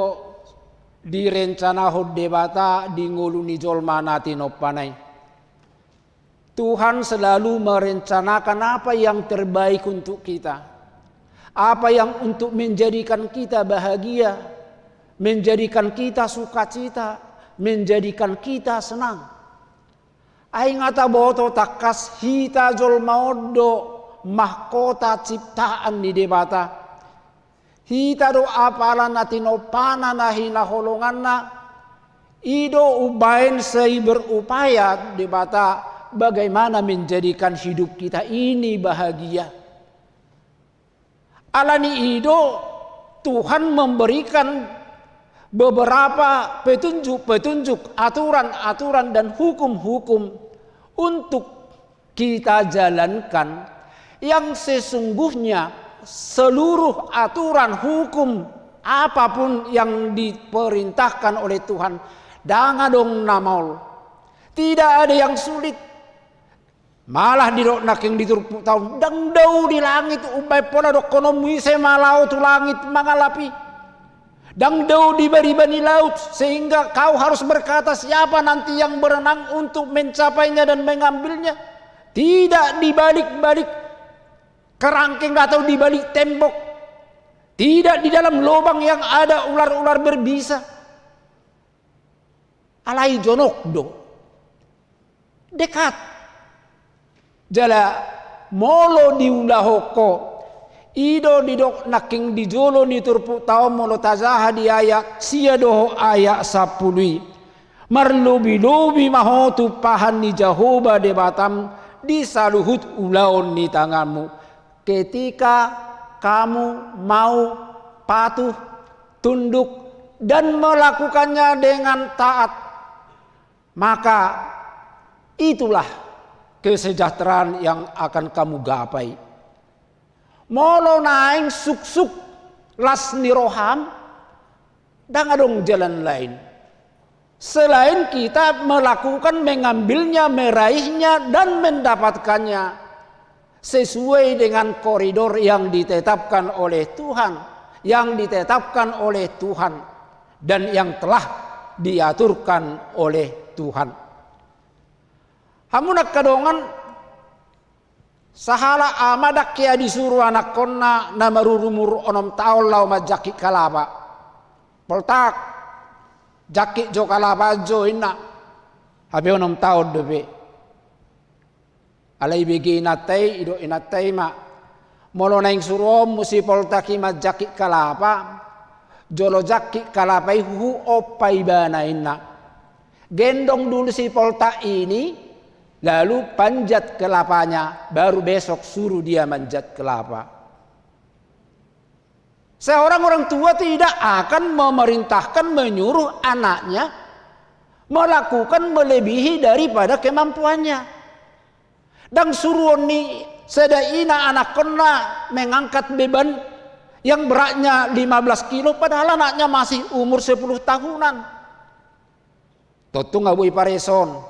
direncanahon Debata di ngolu ni jolma na tinompana i. Tuhan selalu merencanakan apa yang terbaik untuk kita, apa yang untuk menjadikan kita bahagia, menjadikan kita sukacita, menjadikan kita senang. Ai nga taboto tangkas hita jolma on do mahkota ciptaan ni Debata. Hita do apala na tinompana na hinaholonganna. I do umbaen sai berupaya Debata bagaimana menjadikan hidup kita ini bahagia. Alani i do Tuhan memberikan beberapa petunjuk-petunjuk, aturan-aturan dan hukum-hukum untuk kita jalankan, yang sesungguhnya seluruh aturan hukum apapun yang diperintahkan oleh Tuhan, ndang adong na maol. Tidak ada yang sulit. Malah didok nangkin di turpukta on, ndang dao di langit umbaen pola dohononmu ise ma laho tu langit mangalapi. Ndang dao di bariba ni laut, sehingga kau harus berkata, "Siapa nanti yang berenang untuk mencapainya dan mengambilnya?" Tidak di balik-balik kerangkeng atau di balik tembok. Tidak di dalam lubang yang ada ular-ular berbisa. Alai jonok do. Dekat. Jala molo diulahon ho, i do didok nangkin di jolo ni turpukta on molo tajaha di ayat sia dohot ayat sampulu i. Marlobilobi ma ho tumpahan ni Jahowa Debatam di saluhut ulaon ni tanganmu. Ketika kamu mau patuh, tunduk, dan melakukannya dengan taat, maka itulah kesejahteraan yang akan kamu gapai. Molo naeng suksuk las ni roham, ndang adong jalan lain selain kita melakukan, mengambilnya, meraihnya, dan mendapatkannya sesuai dengan koridor yang ditetapkan oleh Tuhan, yang ditetapkan oleh Tuhan, dan yang telah diaturkan oleh Tuhan. Hamu angka dongan, sahala ama ndang hea disuru anakkonna na marumur onom taon laho manjangkit kalapa. Poltak, jangkit jo kalapa jo, ninna. Hape onom taon dope. Alai ibege inanta i, didok inanta i ma, molo naeng suruonmu si Poltak i manjangkit kalapa, jolo jangkit kalapa i huhut ompa ibana, ninna. Gendong dulu si Poltak ini, lalu panjat kelapanya, baru besok suruh dia manjat kelapa. Seorang orang tua tidak akan memerintahkan, menyuruh anaknya melakukan melebihi daripada kemampuannya. Ndang suruon ni sada ina anakkonna mengangkat beban yang beratnya lima belas kilo, padahal anaknya masih umur sepuluh tahunan. Tontu nga boi pareson.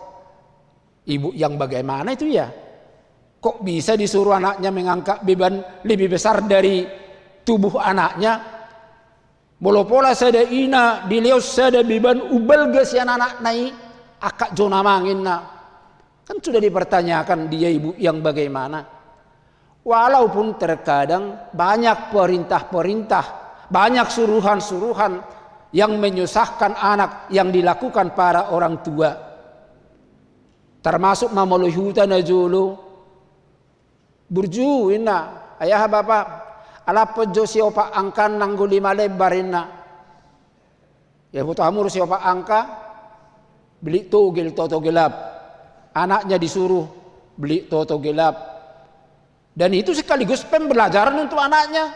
Ibu yang bagaimana itu ya? Kok bisa disuruh anaknya mengangkat beban lebih besar dari tubuh anaknya? Molo pola sada ina dilehon sada beban umbalga sian anakna i, angkat jo na manang, ninna. Kan sudah dipertanyakan dia ibu yang bagaimana. Walaupun terkadang banyak perintah-perintah, banyak suruhan-suruhan yang menyusahkan anak yang dilakukan para orang tua. Termasuk ma molo di huta na jolo. Burju, ninna, ai aha bapa, ala pojjo siopat angka nanggo lima lembar, ninna. Ia boto hamu do siopat angka, beli togel, toto gelap. Anaknya disuruh beli toto gelap. Dan itu sekaligus pembelajaran untuk anaknya.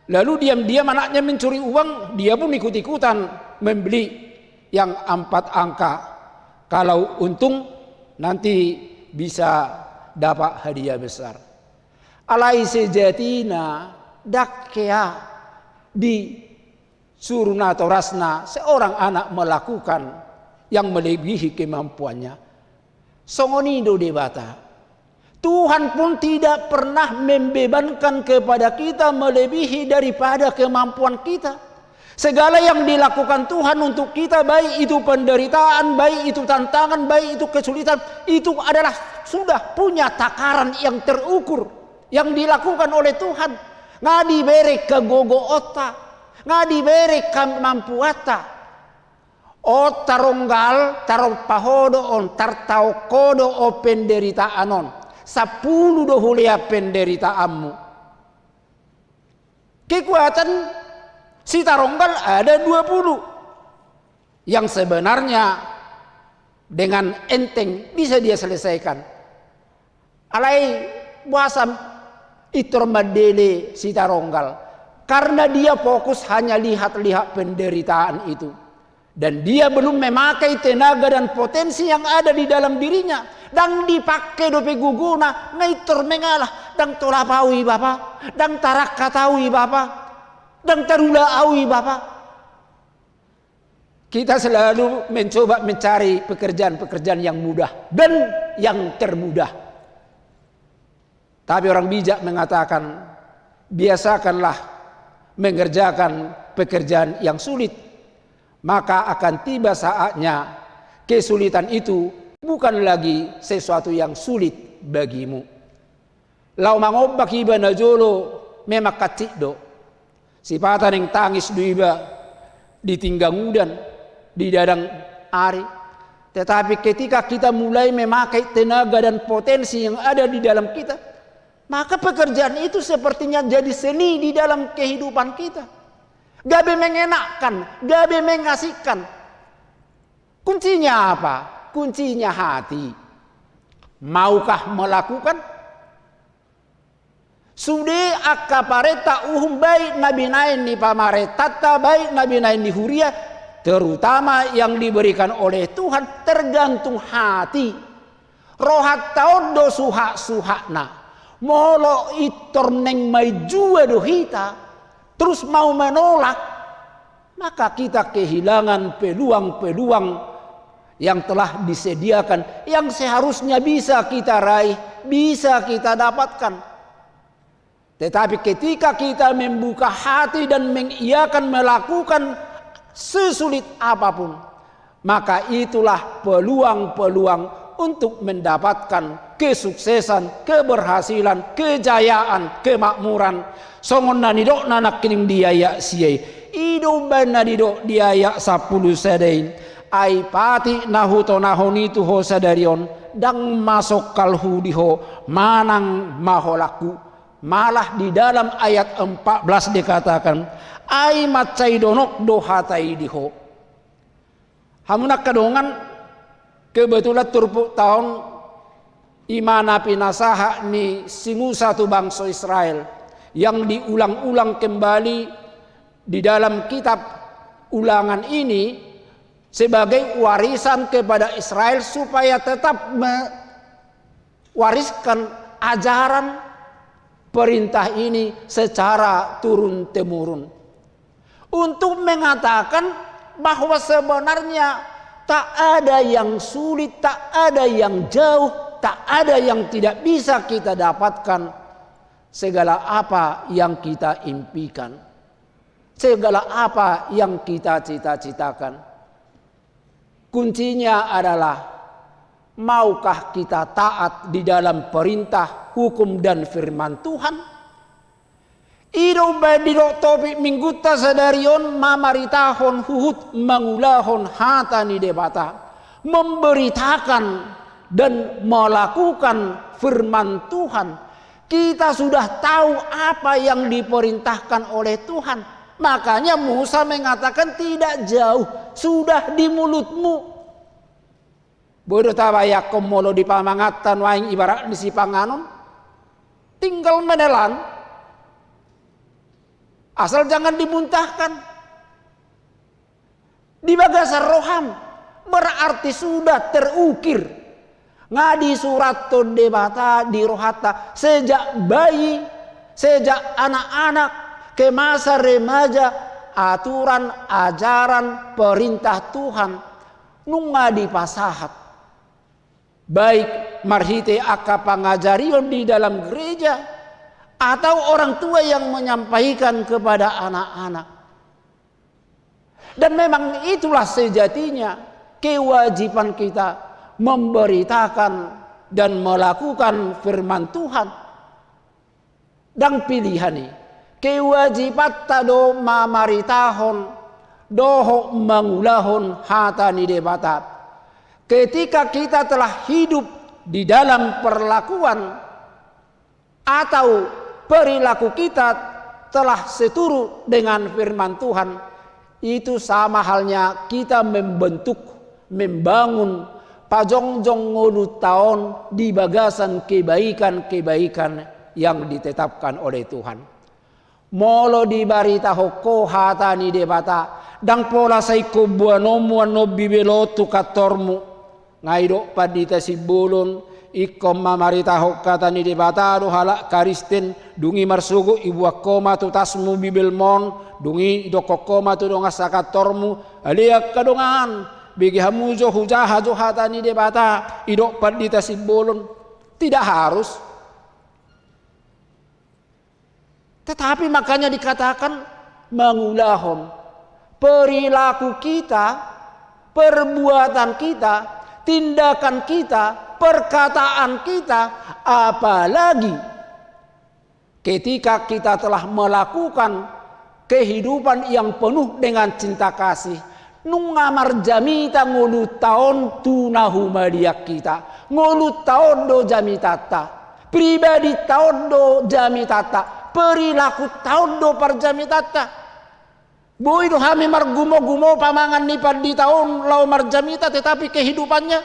Lalu diam-diam anaknya mencuri uang, dia pun ikut-ikutan membeli yang empat angka. Kalau untung, nanti bisa dapat hadiah besar. Alai sejatina ndang hea di suru natorasna seorang anak melakukan yang melebihi kemampuannya. Songon i do Debata. Tuhan pun tidak pernah membebankan kepada kita melebihi daripada kemampuan kita. Segala yang dilakukan Tuhan untuk kita, baik itu penderitaan, baik itu tantangan, baik itu kesulitan, itu adalah sudah punya takaran yang terukur yang dilakukan oleh Tuhan. Nga dibereng hagogoonta, nga dibereng kemampuanta. On taronggal, tarompa ho do on, tartaon ho do on penderitaan on. Sampulu do hulean penderitaanmu. Kekuatan si taronggal ada dua puluh. Yang sebenarnya dengan enteng bisa dia selesaikan. Alai boasa pintor mandele si taronggal? Karena dia fokus hanya lihat-lihat penderitaan itu. Dan dia belum memakai tenaga dan potensi yang ada di dalam dirinya. Ndang dipake dope gogona, nga pintor mengalah. Ndang tolap au i bapa, ndang tarangkat au i bapa, ndang tarula au i bapa. Kita selalu mencoba mencari pekerjaan-pekerjaan yang mudah dan yang termudah. Tapi orang bijak mengatakan, biasakanlah mengerjakan pekerjaan yang sulit, maka akan tiba saatnya kesulitan itu bukan lagi sesuatu yang sulit bagimu. Laho mangombak iba na jolo memang hansit do. Sipata naeng tangis do iba di tinggang udan, di dadang ari. Tetapi ketika kita mulai memakai tenaga dan potensi yang ada di dalam kita, maka pekerjaan itu sepertinya jadi seni di dalam kehidupan kita. Gabe mengenakkan, gabe mengasihkan. Kuncinya apa? Kuncinya hati. Maukah melakukan? Sude angka parenta uhum, baik na binaen ni pamarentanta, baik na binaen ni huria, terutama yang diberikan oleh Tuhan, tergantung hati. Rohanta on do suhak-suhakna. Molo pintor naeng manjua do hita, terus mau menolak, maka kita kehilangan peluang-peluang yang telah disediakan, yang seharusnya bisa kita raih, bisa kita dapatkan. Tetapi ketika kita membuka hati dan mengiakan, melakukan sesulit apapun, maka itulah peluang-peluang untuk mendapatkan kesuksesan, keberhasilan, kejayaan, kemakmuran. Songon na nidokna nangkining di ayat sia i. I do umbahen na nidok di ayat sampulu sada i. Ai patik na hutonahon i tu ho sadari on, ndang masongkalhu di ho manang maholanghu. Malah di dalam ayat empat belas dikatakan, ai mansai donok do hata i di ho. Hamu na angka dongan, kebetulan turpukta on i ma na pinasahat ni si Musa tu bangso Israel, yang diulang-ulang kembali di dalam kitab Ulangan ini sebagai warisan kepada Israel supaya tetap me- wariskan ajaran perintah ini secara turun-temurun. Untuk mengatakan bahwa sebenarnya tak ada yang sulit, tak ada yang jauh, tak ada yang tidak bisa kita dapatkan segala apa yang kita impikan, segala apa yang kita cita-citakan. Kuncinya adalah, maukah kita taat di dalam perintah, hukum, dan firman Tuhan? I do umbahen didok topik minggunta sadari on, mamaritahon huhut mangulahon hata ni Debata, memberitakan dan melakukan firman Tuhan. Kita sudah tahu apa yang diperintahkan oleh Tuhan. Makanya Musa mengatakan, tidak jauh, sudah di mulutmu. Boi do tabayangkon molo di pamanganta nuaeng ibarat ni sipanganon, tinggal menelan, asal jangan dimuntahkan. Di bagasan roham, berarti sudah terukir. Nga disurathon Debata di rohanta sejak bayi, sejak anak-anak, ke masa remaja, aturan, ajaran, perintah Tuhan nunga dipasahat. Baik marhite angka pangajarion di dalam gereja, atau orang tua yang menyampaikan kepada anak-anak. Dan memang itulah sejatinya kewajiban kita memberitakan dan melakukan firman Tuhan. Ndang pilihan i, kewajibanta do mamaritahon dohot mangulahon hata ni Debata. Ketika kita telah hidup di dalam perlakuan atau perilaku kita telah seturut dengan firman Tuhan, itu sama halnya kita membentuk, membangun, pajongjong ngolunta on di bagasan kebaikan-kebaikan yang ditetapkan oleh Tuhan. Molo dibaritahon ho hata ni Debata, ndang pola sai ingkon boanonmu annon Bibel on tu kantormu. Nga didok Pandita Simbolon, ingkon mamaritahon hata ni Debata do halak Kristen, dung i marsogot iboan ho ma tu tasmu Bibelmon, dung i idokkon ho ma tu dongan sakantormu, ale angka dongan, bege hamu jo hujaha jo hata ni Debata, didok Pandita Simbolon. Tidak harus. Tetapi makanya dikatakan mangulahon. Perilaku kita, perbuatan kita, tindakan kita, perkataan kita, apalagi ketika kita telah melakukan kehidupan yang penuh dengan cinta kasih, nunga marjamita ngolunta on tu na humaliang hita. Ngolunta on do jamitanta. Pribadinta on do jamitanta. Perilakunta on do parjamitanta. Boi do hami margumogumo pamangan ni pandita on laho marjamita, tetapi kehidupannya,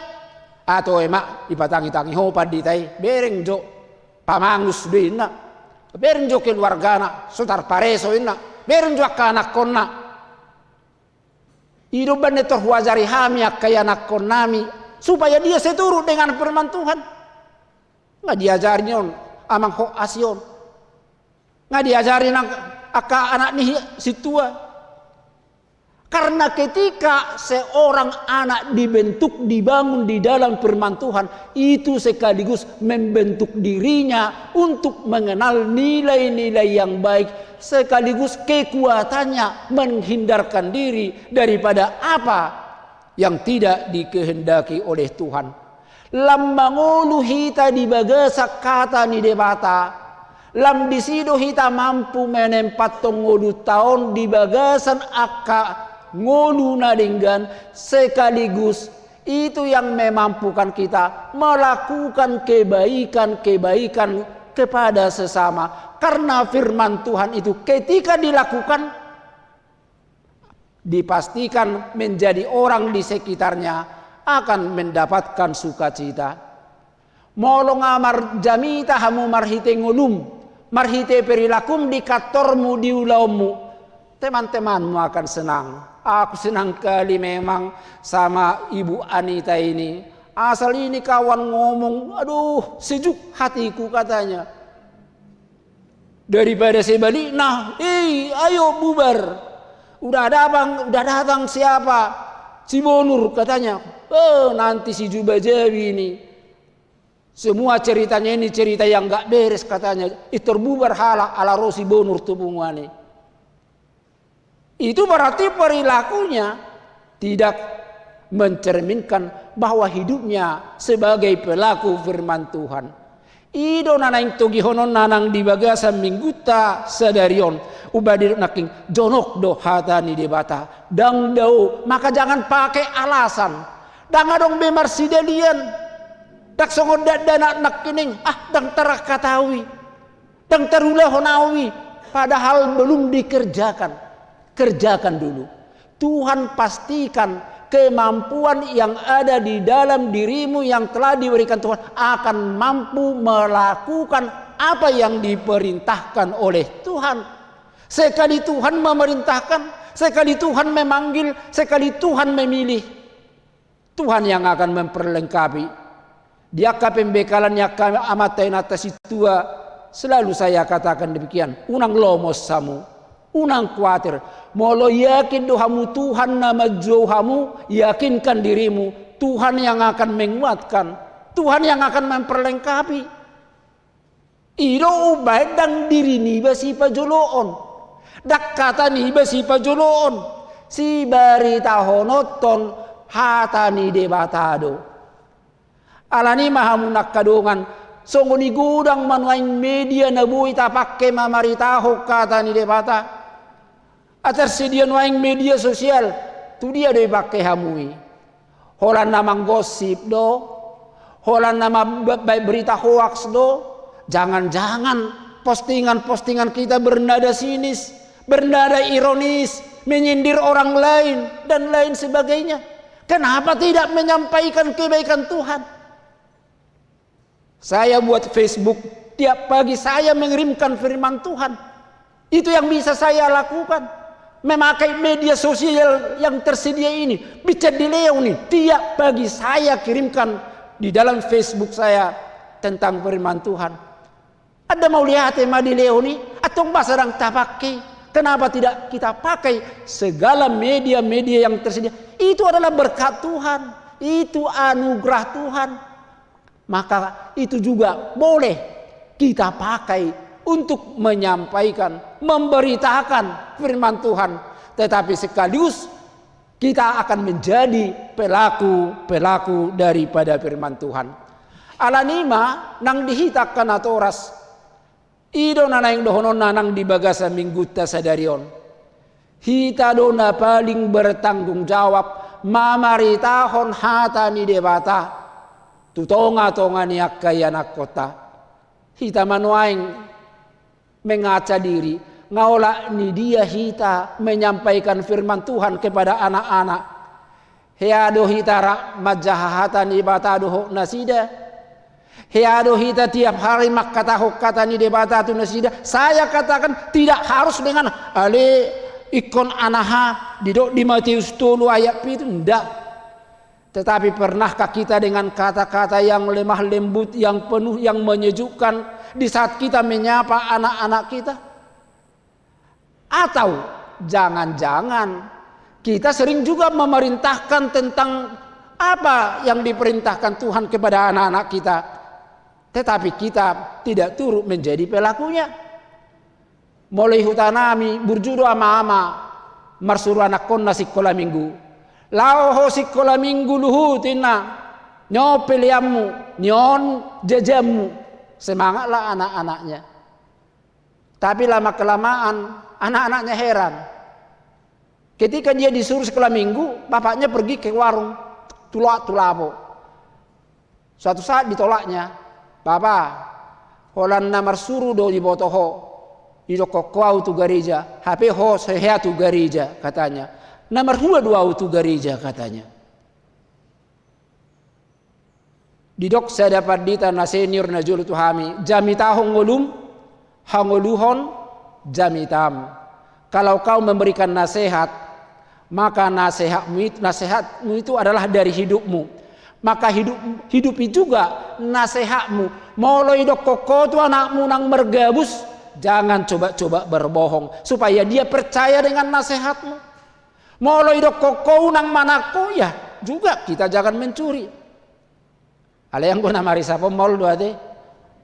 ah, toe ma, ipatangitangi ho pandita i, bereng jo, pamangus do inna. Bereng jo keluargana, so tarpareso inna, bereng jo angka anakkonna. I do umbahen na tor huajari hami angka ianakkonnami, supaya dia seturut dengan firman Tuhan. Nga diajari on amang ho asi on. Nga diajari nang angka anak ni sintua. Karena ketika seorang anak dibentuk, dibangun di dalam firman Tuhan, itu sekaligus membentuk dirinya untuk mengenal nilai-nilai yang baik, sekaligus kekuatannya menghindarkan diri daripada apa yang tidak dikehendaki oleh Tuhan. Lam mangolu hita di bagasan hata ni Debata, lam disi do hita mampu menempathon ngolunta on di bagasan angka ngolu na denggan, sekaligus itu yang memampukan kita melakukan kebaikan-kebaikan kepada sesama. Karena firman Tuhan itu ketika dilakukan, dipastikan menjadi orang di sekitarnya akan mendapatkan sukacita. Molo nga marjamita hamu marhite ngolum, marhite perilakum di kantormu, di ulaonmu, teman-temanmu akan senang. Aku senang kali memang sama Ibu Anita ini. Asal ini kawan ngomong, aduh, sejuk hatiku, katanya. Daripada sebaliknya, "Hei, ayo bubar. Udah datang, udah datang siapa? Si Bonur," katanya. "Oh, nanti si Juba Jawi ini. Semua ceritanya ini cerita yang nggak beres," katanya. Itor bubar halak ala ro si Bonur tu punguan i. Itu berarti perilakunya tidak mencerminkan bahwa hidupnya sebagai pelaku firman Tuhan. I do na naeng togihononna nang di bagasan minggunta sadari on. Umbahen didok nangkin, jonok do hata ni Debata. Ndang dao, maka jangan pakai alasan. Ndang adong be marsidalian. Ndang songon dakdanak nangkining, ah, ndang tarangkataui. Ndang tarulahon au i, padahal belum dikerjakan. Kerjakan dulu. Tuhan pastikan kemampuan yang ada di dalam dirimu yang telah diberikan Tuhan akan mampu melakukan apa yang diperintahkan oleh Tuhan. Sekali Tuhan memerintahkan, sekali Tuhan memanggil, sekali Tuhan memilih, Tuhan yang akan memperlengkapi. Di angka pembekalan ni angka amanta inanta sintua, selalu saya katakan demikian, unang lomos hamu, unang kuatir. Molo yakin do hamu Tuhan na manjou hamu, yakinkan dirimu, Tuhan yang akan menguatkan, Tuhan yang akan memperlengkapi. I do umbahen ndang diri niba sipajoloon, ndang hata niba sipajoloon, sibaritahononhon hata ni Debata do. Alani i ma hamu na angka dongan, songon i godang ma nuaeng media na boi tapangke mamaritahon hata ni Debata. Atar sidia nuaeng media sosial, tu dia do ipangke hamu i? Holan na manggosip do, holan na mambaen berita hoaks do, jangan-jangan postingan-postingan kita bernada sinis, bernada ironis, menyindir orang lain, dan lain sebagainya. Kenapa tidak menyampaikan kebaikan Tuhan? Saya buat Facebook, tiap pagi saya mengirimkan firman Tuhan. Itu yang bisa saya lakukan. Memakai media sosial yang tersedia ini, bisa dilehon i, tiap pagi saya kirimkan di dalam Facebook saya tentang firman Tuhan. Ada mauliate ma dilehon i, antong boasa ndang tapangke? Kenapa tidak kita pakai segala media-media yang tersedia? Itu adalah berkat Tuhan, itu anugerah Tuhan. Maka itu juga boleh kita pakai untuk menyampaikan, memberitakan firman Tuhan. Tetapi sekaligus kita akan menjadi pelaku-pelaku daripada firman Tuhan. Alani i ma nang di hita angka natoras, i do na naeng dohononna nang di bagasan minggunta sadari on. Hita do na paling bertanggung jawab mamaritahon hata ni Debata tu tonga-tonga ni angka ianakkonta. Hita ma nuaeng mengaca diri, nga olat ni dia hita menyampaikan firman Tuhan kepada anak-anak. Hea do hita rap manjaha hata ni Debata dohot nasida? Hea do hita tiap hari mangkatahon hata ni Debata tu nasida. Saya katakan tidak harus dengan ale ingkon anaha didok di Matius tolu ayat pitu, ndak. Tetapi pernahkah kita dengan kata-kata yang lemah lembut, yang penuh, yang menyejukkan di saat kita menyapa anak-anak kita? Atau jangan-jangan kita sering juga memerintahkan tentang apa yang diperintahkan Tuhan kepada anak-anak kita, tetapi kita tidak turut menjadi pelakunya. Molo di huta nami burju do ama-ama marsuru anakkonna sikola minggu. Laho ho sikola minggu luhut, ninna. Ni on peleanmu, ni on jajanmu. Semangatlah anak-anaknya. Tapi lama-kelamaan anak-anaknya heran. Ketika dia disuruh sekolah minggu, bapaknya pergi ke warung, tulak tu lapo. Suatu saat ditolaknya, "Bapa, holan na marsuru do diboto ho, didokkon ho au tu gareja, hape ho so hea tu gareja," katanya. "Na marhua do au tu gareja," katanya. Didok sada pandita na senior na jolo tu hami, jamitahon ngolum, hangoluhon jamitam. Kalau kau memberikan nasihat, maka nasihatmu itu, nasihatmu itu adalah dari hidupmu. Maka hidup, hidupi juga nasihatmu. Molo didokkon ho tu anakmu unang margabus, jangan coba-coba berbohong, supaya dia percaya dengan nasihatmu. Molo didokkon ho unang manangko, ya juga kita jangan mencuri. Alai anggo na marisap on maol do ate.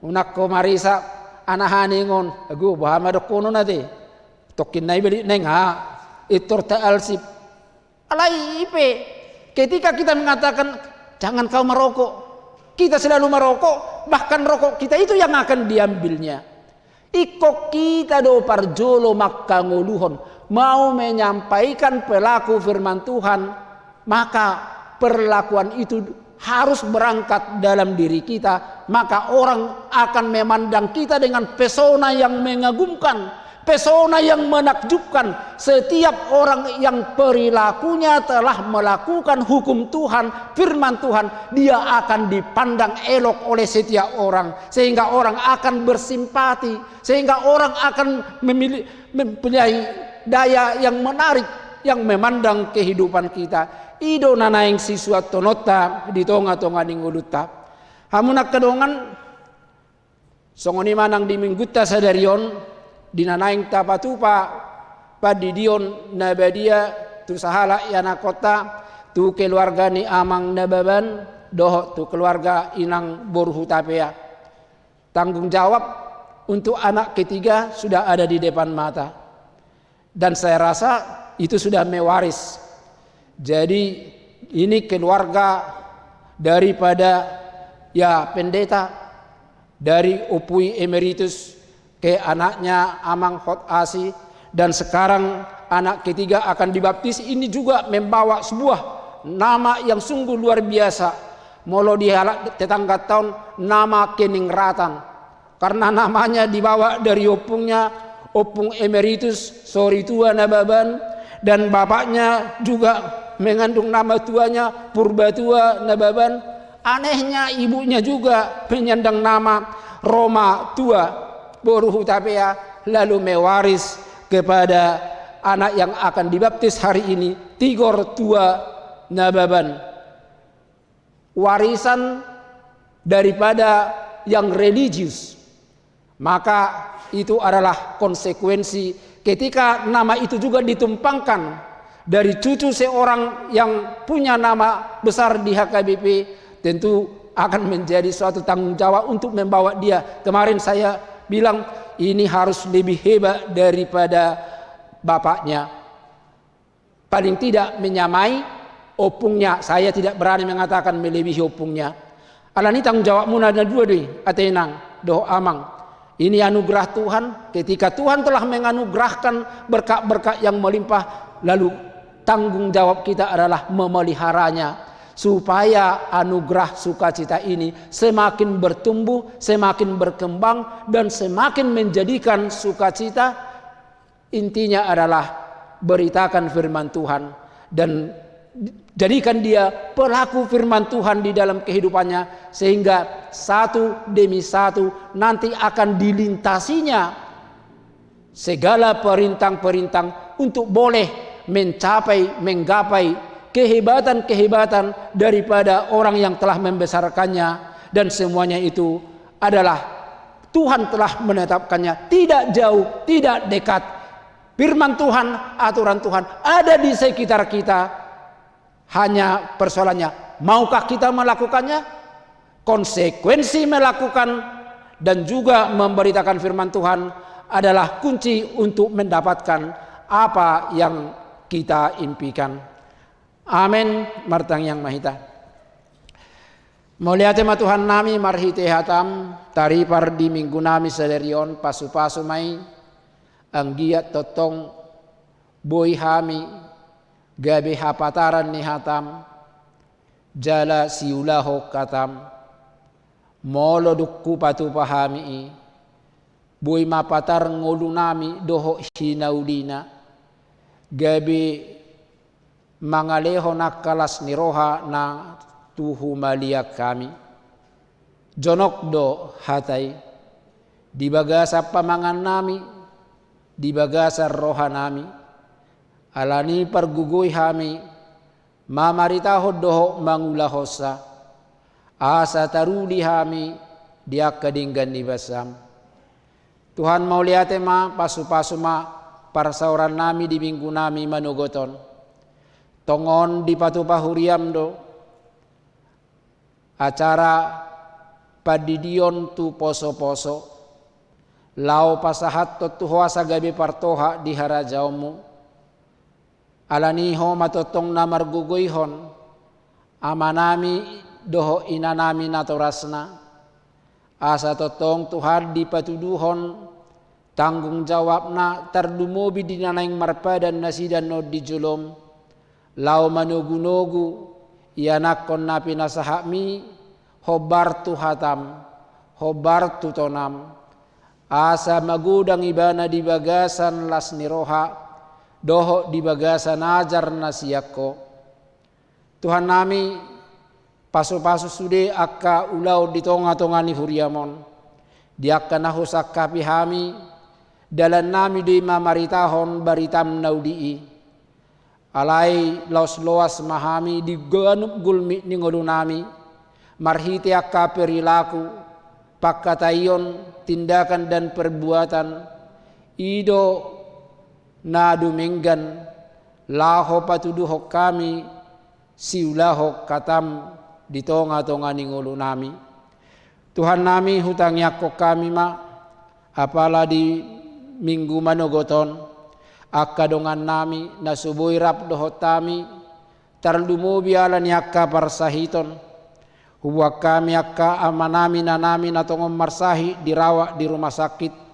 Unang ho marisap anaha ningon, agu boha ma dohonon ate. Tongkin nai balik nai nga, itor ta alsip. Alai i pe, ketika kita mengatakan, "Jangan kau merokok," kita selalu merokok, bahkan rokok kita itu yang akan diambilnya. Ingkon hita do parjolo mangkangoluhon, mau menyampaikan pelaku firman Tuhan, maka perlakuan itu harus berangkat dalam diri kita, maka orang akan memandang kita dengan pesona yang mengagumkan, pesona yang menakjubkan. Setiap orang yang perilakunya telah melakukan hukum Tuhan, firman Tuhan, dia akan dipandang elok oleh setiap orang, sehingga orang akan bersimpati, sehingga orang akan memilih, mempunyai daya yang menarik, yang memandang kehidupan kita. I do na naeng sisuanhononta di tonga-tonga ni ngolunta. Hamu angka dongan, songon i ma nang di minggunta sadari on, di na naeng tapatupa pandidion na badia tu sahalak ianakhonta, tu keluarga ni Amang Nababan dohot tu keluarga Inang Boru Hutapea. Tanggung jawab untuk anak ketiga sudah ada di depan mata. Dan saya rasa itu sudah mewaris. Jadi, ini keluarga daripada, ya, pendeta, dari Ompu i Emeritus ke anaknya Amang Hot Asi, dan sekarang anak ketiga akan dibaptis, ini juga membawa sebuah nama yang sungguh luar biasa. Molo di halak tetanggata on, nama keningratan. Karena namanya dibawa dari ompungnya, Ompung Emeritus Soritua Nababan, dan bapaknya juga mengandung nama tuanya Purbatua Nababan. Anehnya, ibunya juga menyandang nama Roma Tua Boru Hutapea, lalu mewaris kepada anak yang akan dibaptis hari ini, Tigor Tua Nababan. Warisan daripada yang religius, maka itu adalah konsekuensi ketika nama itu juga ditumpangkan dari cucu seorang yang punya nama besar di H K B P, tentu akan menjadi suatu tanggung jawab untuk membawa dia. Kemarin saya bilang, ini harus lebih hebat daripada bapaknya. Paling tidak menyamai ompungnya, saya tidak berani mengatakan melebihi ompungnya. Alani tanggung jawabmuna na dua do i, ate inang dohot amang. Ini anugerah Tuhan, ketika Tuhan telah menganugerahkan berkat-berkat yang melimpah, lalu tanggung jawab kita adalah memeliharanya, supaya anugerah sukacita ini semakin bertumbuh, semakin berkembang, dan semakin menjadikan sukacita. Intinya adalah beritakan firman Tuhan dan jadikan dia pelaku firman Tuhan di dalam kehidupannya, sehingga satu demi satu nanti akan dilintasinya segala perintang-perintang untuk boleh mencapai, menggapai kehebatan-kehebatan daripada orang yang telah membesarkannya, dan semuanya itu adalah Tuhan telah menetapkannya, tidak jauh, tidak dekat. Firman Tuhan, aturan Tuhan ada di sekitar kita. Hanya persoalannya, maukah kita melakukannya? Konsekuensi melakukan dan juga memberitakan firman Tuhan adalah kunci untuk mendapatkan apa yang kita impikan. Amen. Martangiang ma hita. Mauliate ma Tuhan nami, marhite hatam taripar di minggu nami sadari on, pasupasu ma i, anggiat tongtong boi hami gabe hapataran ni hatam jala siulahon hatam. Molo dung hupatupa hami i, boi ma patar ngolu nami dohot hinaulina, gabe mangalehon angka las ni roha na tu humaliang hami. Jonok do hata i di bagasan pamangan nami, di bagasan roha nami. Alani i pargogoi hami mamaritahon dohot mangulahonsa, asa taruli hami di angka denggan ni basam. Tuhan, mauliate ma, pasupasu ma parsaoran nami di minggu nami manogot on. Tongon dipatupa huriam do acara pandidion tu posoposo, laho pasahathon tu ho asa gabe partoha di harajaonmu. Alani i ho ma tongtong na margogoihon amanami dohot inanami natorasna, asa tongtong Tuhan dipatuduhon tanggung jawabna tarlumobi di na naeng marpadan nasida on di jolom, laho manogunogu ianakhon na pinasahatmi, hombar tu hatam, hombar tu tonam, asa magodang ibana di bagasan las ni roha dohot di bagasan ajar na sian ho. Tuhan nami, pasupasu sude angka ulaon di tongatonga ni huriam on. Di angka na husangkapi hami, dalan nami do i mamaritahon baritam na uli i. Alai laos loas ma hami di ganup gulmit ni ngolu nami, marhite angka perilaku, pangkataion, tindakan dan perbuatan, i do na dumenggan laho patuduhon hami siulahon hatam di tongatonga ni ngolu nami. Tuhan nami, hutangiangkon hami ma, apala di minggu manogot on, angka dongan nami na so boi rap dohot hami, tarlumobi ala ni angka parsahiton. Huboan hami angka amanami inanami na tongon marsahit dirawat di rumah sakit.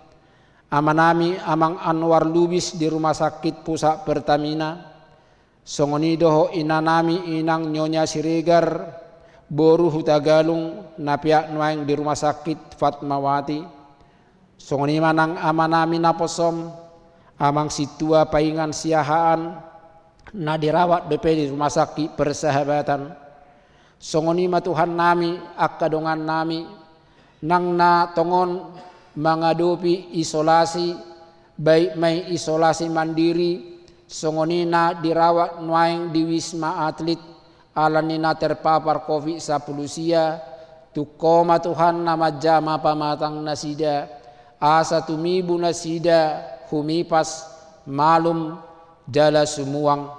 Amanami Amang Anwar Lubis di Rumah Sakit Pusat Pertamina. Songon i dohot inanami Inang Nyonya Siregar, boru Hutagalung, na peak nuaeng di Rumah Sakit Fatmawati. Songon i ma nang amanami naposom, Amang Sintua Paingan Siahaan, na dirawat dope di Rumah Sakit Persahabatan. Songon i ma Tuhan nami, angka dongan nami, nang na tongon mangadopi isolasi, baik ma i isolasi mandiri, songon i na dirawat nuaeng di Wisma Atlet, ala ni na terpapar covid sampulu sia, tung ho ma Tuhan na manjama pamatang nasida, asa tumibu nasida, humipas, malum, jala sumuang.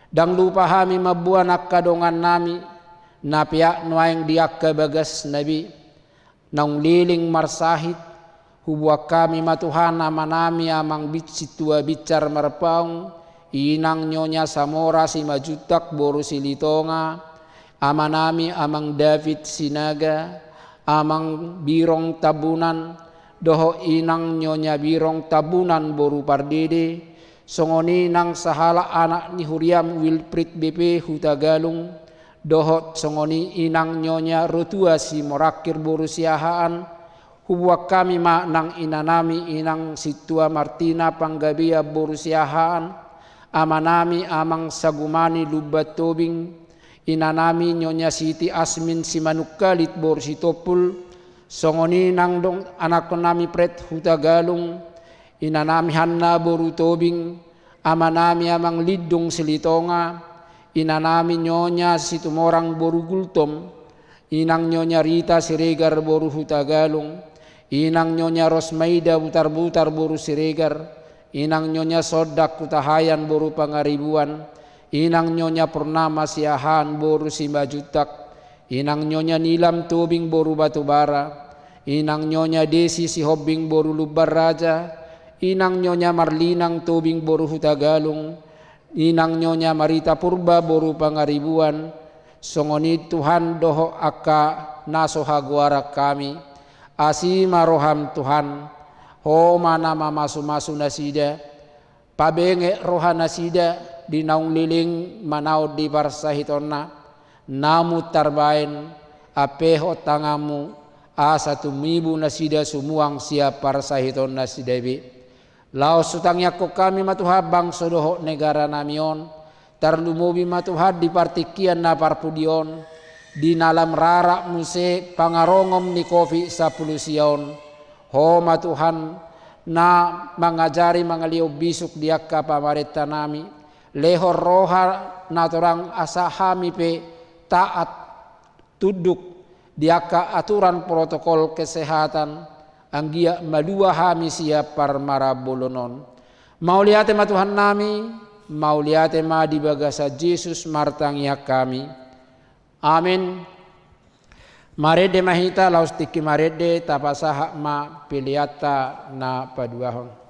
Ndang lupa hami mamboan angka dongan nami, na peak nuaeng di angka bagasna be, naung leleng marsahit, huboan hami ma Tuhan amanami Amang Bit-, Sintua Bincar Marpaung, Inang Nyonya Samora Simanjuntak boru Silitonga, amanami Amang David Sinaga, Amang Birong Tambunan, dohot Inang Nyonya Birong Tambunan boru Pardede, songon i nang sahalak anak ni huriam Wilfried B P Hutagalung, dohot songon i Inang Nyonya Rotua Simorangkir boru Siahaan. Huboan hami ma nang inanami Inang Sintua Martina Panggabean boru Siahaan, amanami Amang Sagumani Lumban Tobing, inanami Nyonya Siti Asmin Simanungkalit boru Sitompul, songon i nang dong anakkonnami Pret Hutagalung, inanami Hanna boru Tobing, amanami Amang Lindung Silitonga, inanami Nyonya Situmorang boru Gultom, inang Nyonya Rita Siregar boru Hutagalung, inang Nyonya Rosmaida Butarbutar boru Siregar, inang Nyonya Sondak Hutahaean boru Pangaribuan, inang Nyonya Purnama Siahaan boru Simanjuntak, inang Nyonya Nilam Tobing boru Batubara, inang Nyonya Desi Sihombing boru Lumban Raja, inang Nyonya Marlinang Tobing boru Hutagalung, inang Nyonya Marita Purba boru Pangaribuan, songon i Tuhan dohot angka na so hagoaran hami. Asi ma roham Tuhan, Ho ma na mamasumasu nasida, pabenget roha nasida di naung leleng manaon di parsahitonna, namun tarbaen, ampehon tanganmu, asa tumibu nasida sumuang sian parsahiton nasida be. Laos hutangiangkon hami ma Tuhan bangso dohot negara nami on, tarlumobi ma Tuhan di partingkian na parpudi on, di na lam rarak muse pangarongon ni Covid sampulu sia on. Ho ma Tuhan, na mangajari mangalehon bisuk di angka pamarenta nami, lehon roha na torang asa hami pe taat tunduk di angka aturan protokol kesehatan, anggiat malua hami sian parmarambolon on. Mauliate ma Tuhan nami, mauliate ma di bagasan Jesus martangiang hami. Amen. Marende ma hita, laos tingki marende tapasahat ma peleanta na paduahon.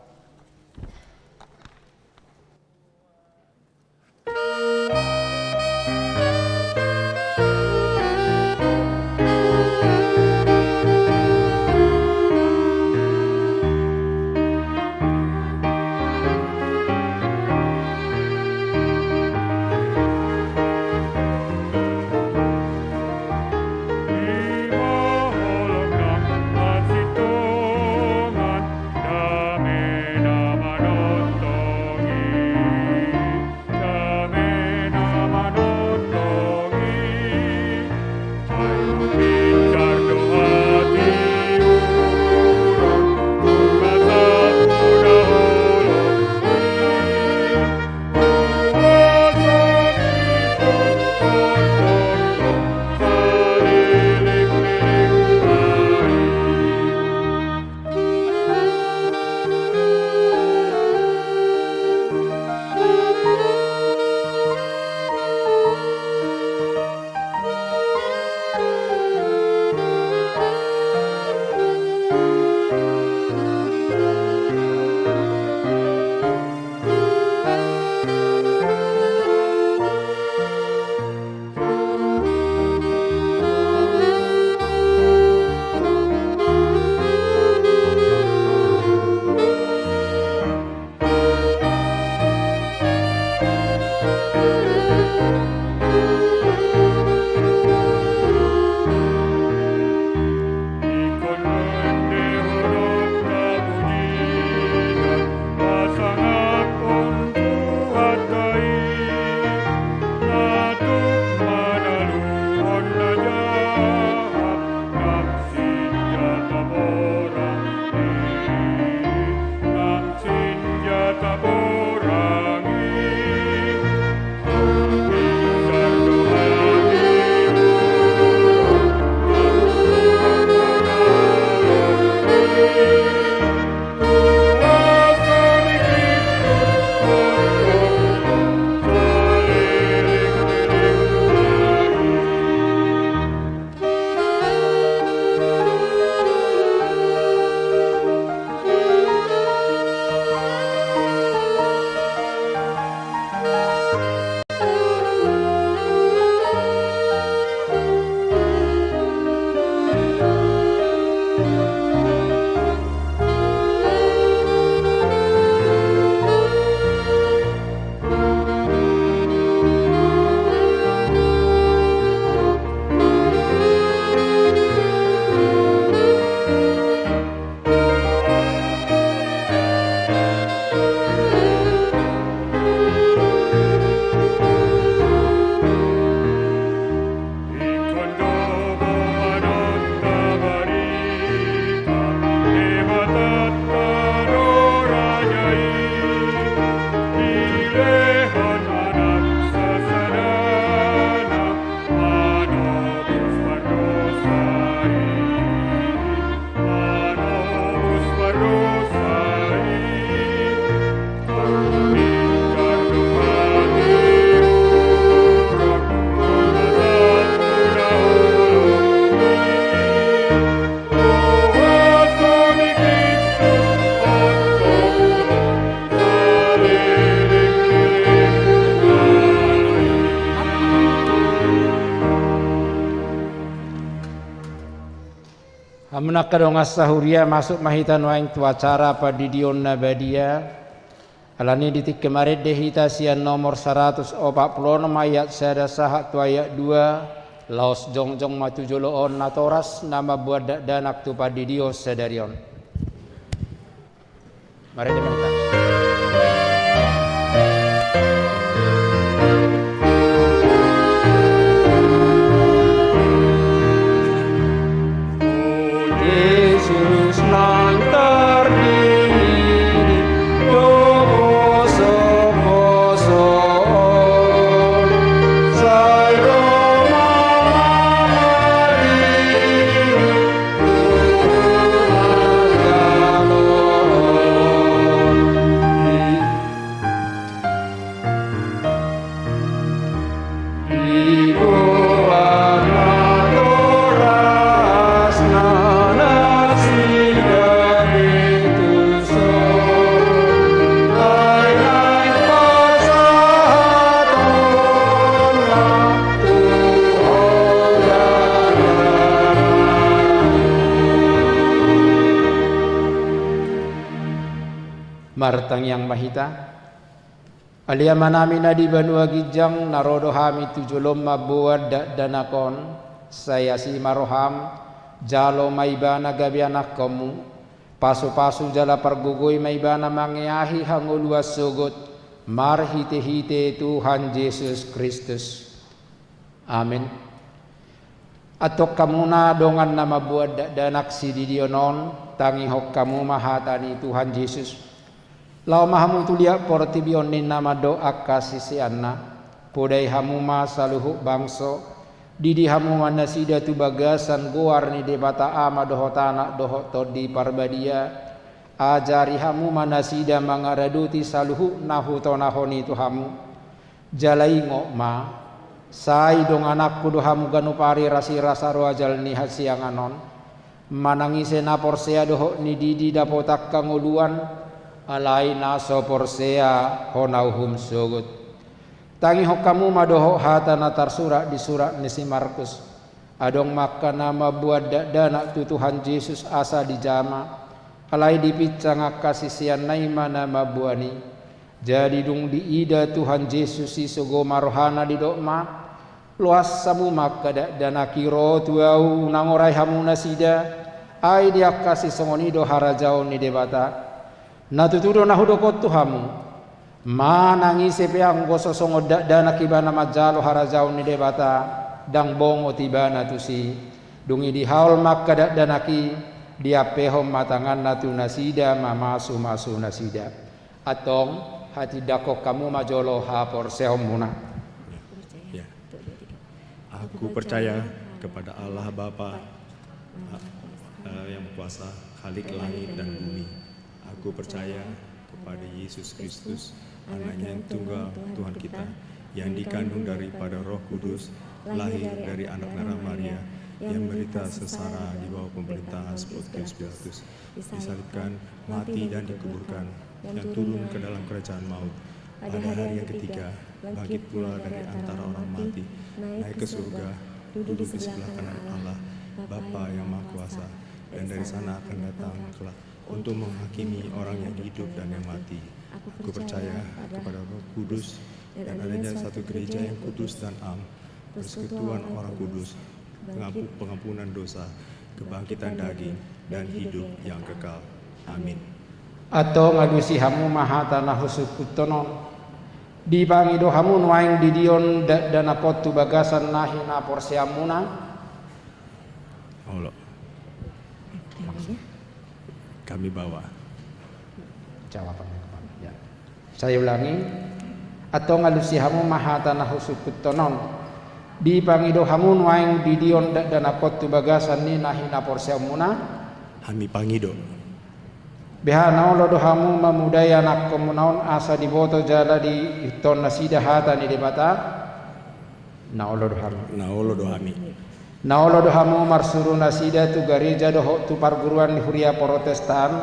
Angka dongan sahuria, masuk ma hita nuaeng tu acara pandidion na badia. Alani i di tingki marende hita sian nomor saratus opat pulu onom ayat sada sahat tu ayat dua, laos jongjong ma tu jolo on natoras na mamboan dakdanak tu pandidion sadari on. Marende ma hita. Jesus nang tardidi do poso-poso on, sai ro ma maridit tu hajalo on. Diboan natoras na nasida Kristus on, ai naeng pasahatonna tu hujalo. Martangiang ma hita. Ale Amanami na di banua ginjang, na ro do hami tu jolom mamboan dakdanak on, sai asi ma roham, jalo ma ibana gabe anakkonmu, pasu-pasu jala pargogoi ma ibana mangeahi hangoluan sogot, marhite-hite Tuhan Jesus Kristus. Amen. Antong hamuna dongan na mamboan dakdanak sididion on, tangihon hamu ma hata ni Tuhan Jesus. Laho ma hamu tu liat portibi on ninna mandok angka siseanna. Podai hamu ma saluhut bangso, didi hamu ma nasida tu bagasan goar ni Debata Ama dohot Anak dohot Tondi Parbadia. Ajari hamu ma nasida mangaradoti saluhut na hutonahon i tu hamu. Jala ingot ma, sai dongananku do hamu ganup ari rasirasa ruas jala ni hasiangan on. Manang ise na porsea dohot na didi dapotan hangoluan, alai na so porsea hona uhum sogot. Tangihon hamu ma dohot hata na tarsurat di surat ni si Markus. Adong ma angka na mamboan dakdanak tu Tuhan Jesus asa dijama, alai dipinsang angka siseanna i ma na mamboan i. Jadi dung diida Tuhan Jesus i, sogo ma rohana, didok ma, loas hamu ma angka dakdanak i ro tu ahu, unang orai hamu nasida, ai di angka sisongon i do harajaon ni Debata. Na tutu do na hudok on tu hamu, manang ise pe anggo so songon dakdanak ibana manjalo harajaon ni Debata, ndang bongot ibana tusi. Dung i dihaol ma angka dakdanak i, diampehon ma tanganna tu nasida mamasumasu nasida. Antong, hatindangkon hamu ma jolo haporseaonmuna. Ya. Aku percaya kepada Allah Bapa, eh, yang Maha Kuasa, Khalik langit dan bumi. Aku percaya kepada Yesus Kristus, Anaknya yang tunggal, Tuhan kita, yang dikandung daripada Roh Kudus, lahir dari anak darah Maria, yang menderita sengsara di bawah pemerintahan Pontius Pilatus, disalibkan, mati, dan dikuburkan, yang turun ke dalam kerajaan maut. Pada hari yang ketiga, bangkit pula dari antara orang mati, naik ke surga, duduk di sebelah kanan Allah, Bapa yang Maha Kuasa, dan dari sana akan datang kelak untuk menghakimi orang yang hidup dan yang mati. Aku percaya kepada Roh Kudus dan adanya satu gereja yang kudus dan am, persekutuan orang kudus, pengampu-, pengampunan dosa, kebangkitan daging, dan hidup yang kekal. Amin. Antong alusi hamu ma hata na husungkunhon on. Dipangido hamu nuaeng didion dakdanak on tu bagasan na hinaporseaonmuna. Olo. Kami bawa. Jawabannya kemana? Ya. Saya ulangi. Antong alusi hamu ma hata na husungkunhon on. Dipangido hamu nuaeng didion dakdanak on tu bagasan ni na hinaporseaonmuna. Hami pangido. Beha na olo do hamu mamudai anakkonmuna on asa diboto jala diihuthon nasida hata ni Debata? Na olo do hami. Na olo do hami. Na olo do hamu marsuru nasida tu gareja dohot tu parguruan ni huria Protestan,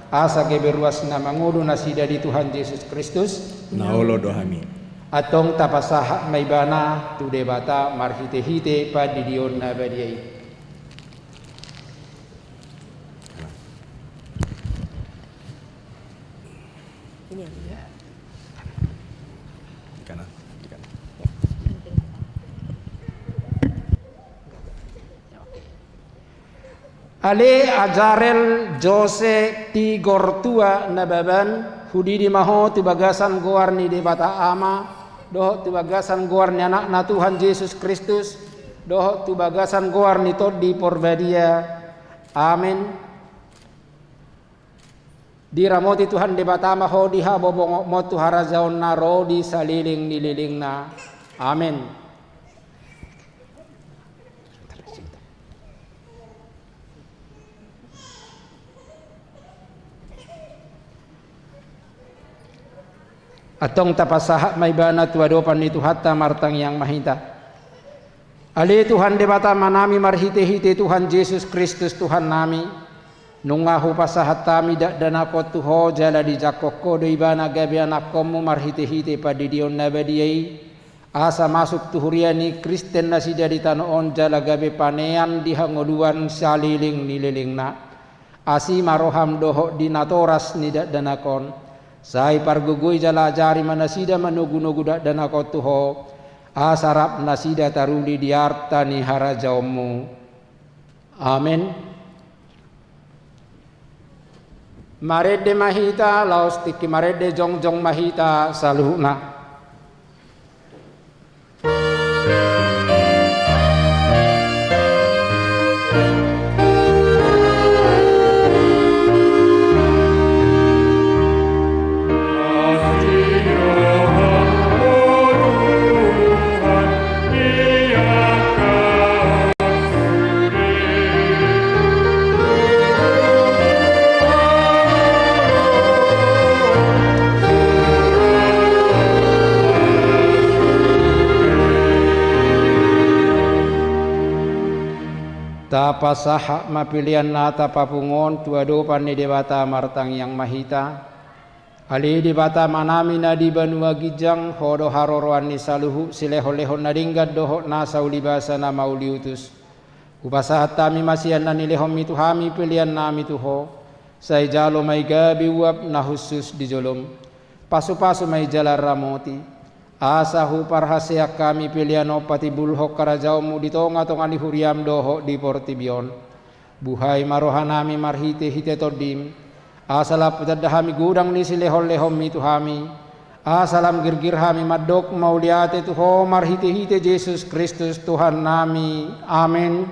asa gabe ruas na mangolu nasida di Tuhan Jesus Kristus? Na olo do hami. Antong tapasahat ma ibana tu Debata marhitehite pandidion na badia i. Di kanan, di kanan. Ale Ajarel Jose Tigor Tua Nababan, hudidi ma ho tu bagasan goar ni Debata Ama, dohot tu bagasan goar ni Anakna Tuhan Jesus Kristus, dohot tu bagasan goar ni Tondi Porbadia. Amen. Diramoti Tuhan Debata ma ho di habobongotmon tu harajaonna ro di saleleng ni lelengna. Amen. Antong tapasahat ma ibana tu adopan ni Tuhanta, martangiang ma hita. Ale Tuhan Debata Amanami, marhitehite Tuhan Jesus Kristus Tuhannami, nunga hupasahat hami dakdanak on tu Ho jala dijangkon Ho do ibana gabe anakkonMu marhitehite pandidion na badia i, asa masuk tu huria ni Kristen nasida di tano on jala gabe panean di hangoluan saleleng ni lelengna. Asi ma rohaM dohot di natoras ni dakdanak on. Sai pargogoi jala ajari ma nasida manogunogu dakdanak on tu Ho, asa rap nasida taruli di arta ni harajaonMu. Amen. Marende ma hita, laos tingki marende jongjong ma hita saluhutna. Tapasahat ma pelean na tapapungu on tu adopan ni Debata, martangiang ma hita. Ale Debata Amanami na di banua ginjang, Ho do haroroan ni saluhut silehonlehon na denggan dohot nasa ulibasa na mauliutus. Hupasahat hami ma sian na nilehonMi tu hami peleannami tu Ho, sai jalo ma i gabe uap na hushus di joloM. Pasupasu ma i jala ramoti, asa huparhaseang hami pelean on patimbulhon harajaonMu di tongatonga ni huriaM dohot di portibi on. Buhai ma rohanami marhitehite TondiM, asa lam tanda hami godang ni silehonlehonMi tu hami, asa lam girgir hami mandok mauliate tu Ho marhitehite Jesus Kristus Tuhannami. Amen.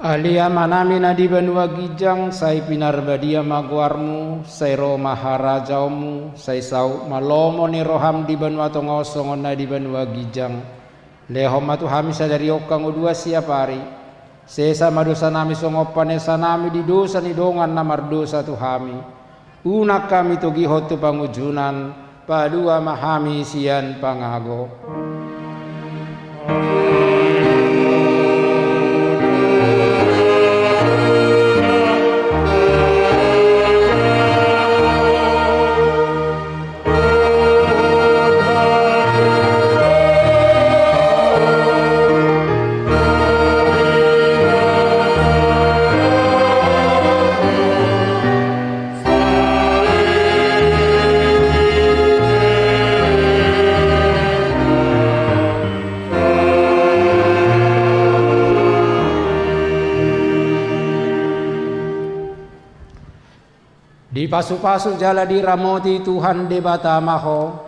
Ale Amanami na di banua ginjang, sai pinarbadia ma goarMu, sai ro ma harajaonMu, sai saut ma lomo ni rohaM di banua tonga on songon na di banua ginjang. Lehon ma tu hami sadari on hangoluan siapari. Sesa ma dosanami songon panesanami di dosa ni dongan na mardosa tu hami. Unang hami togihon tu pangunjunan, palua ma hami sian pangago. Dipasupasu jala diramoti Tuhan Debata ma ho.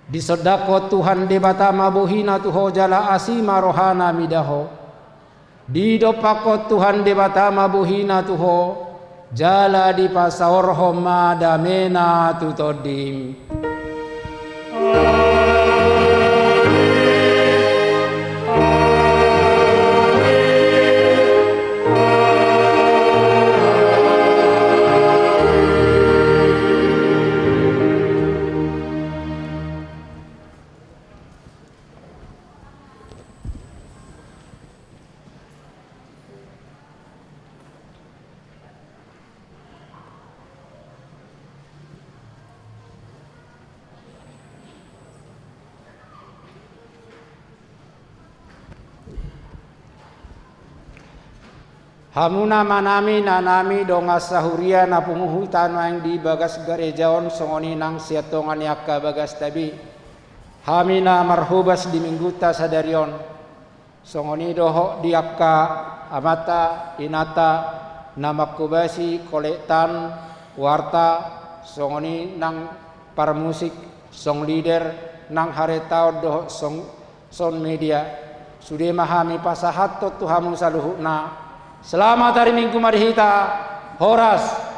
Disondangkon Tuhan Debata ma bohina tu ho jala asi ma rohana mida ho. Didompakkon Tuhan Debata ma bohina tu ho, jala dipasaorhon ma damena tu tondim. Hamuna amanami, inanami, dongan sahuria na pungu huta nuaeng di bagas gareja on, songon i nang sian tonga ni angka bagasta be. Hami na marhobas di minggunta sadari on, songon i dohot di angka amanta, inanta, na manghobasi kolektan, warta, songon i nang parmusik, song leader, nang haretaon dohot song, sound media. Sude ma hami pasahathon tu hamu saluhutna. Selamat hari Minggu ma di hita. Horas.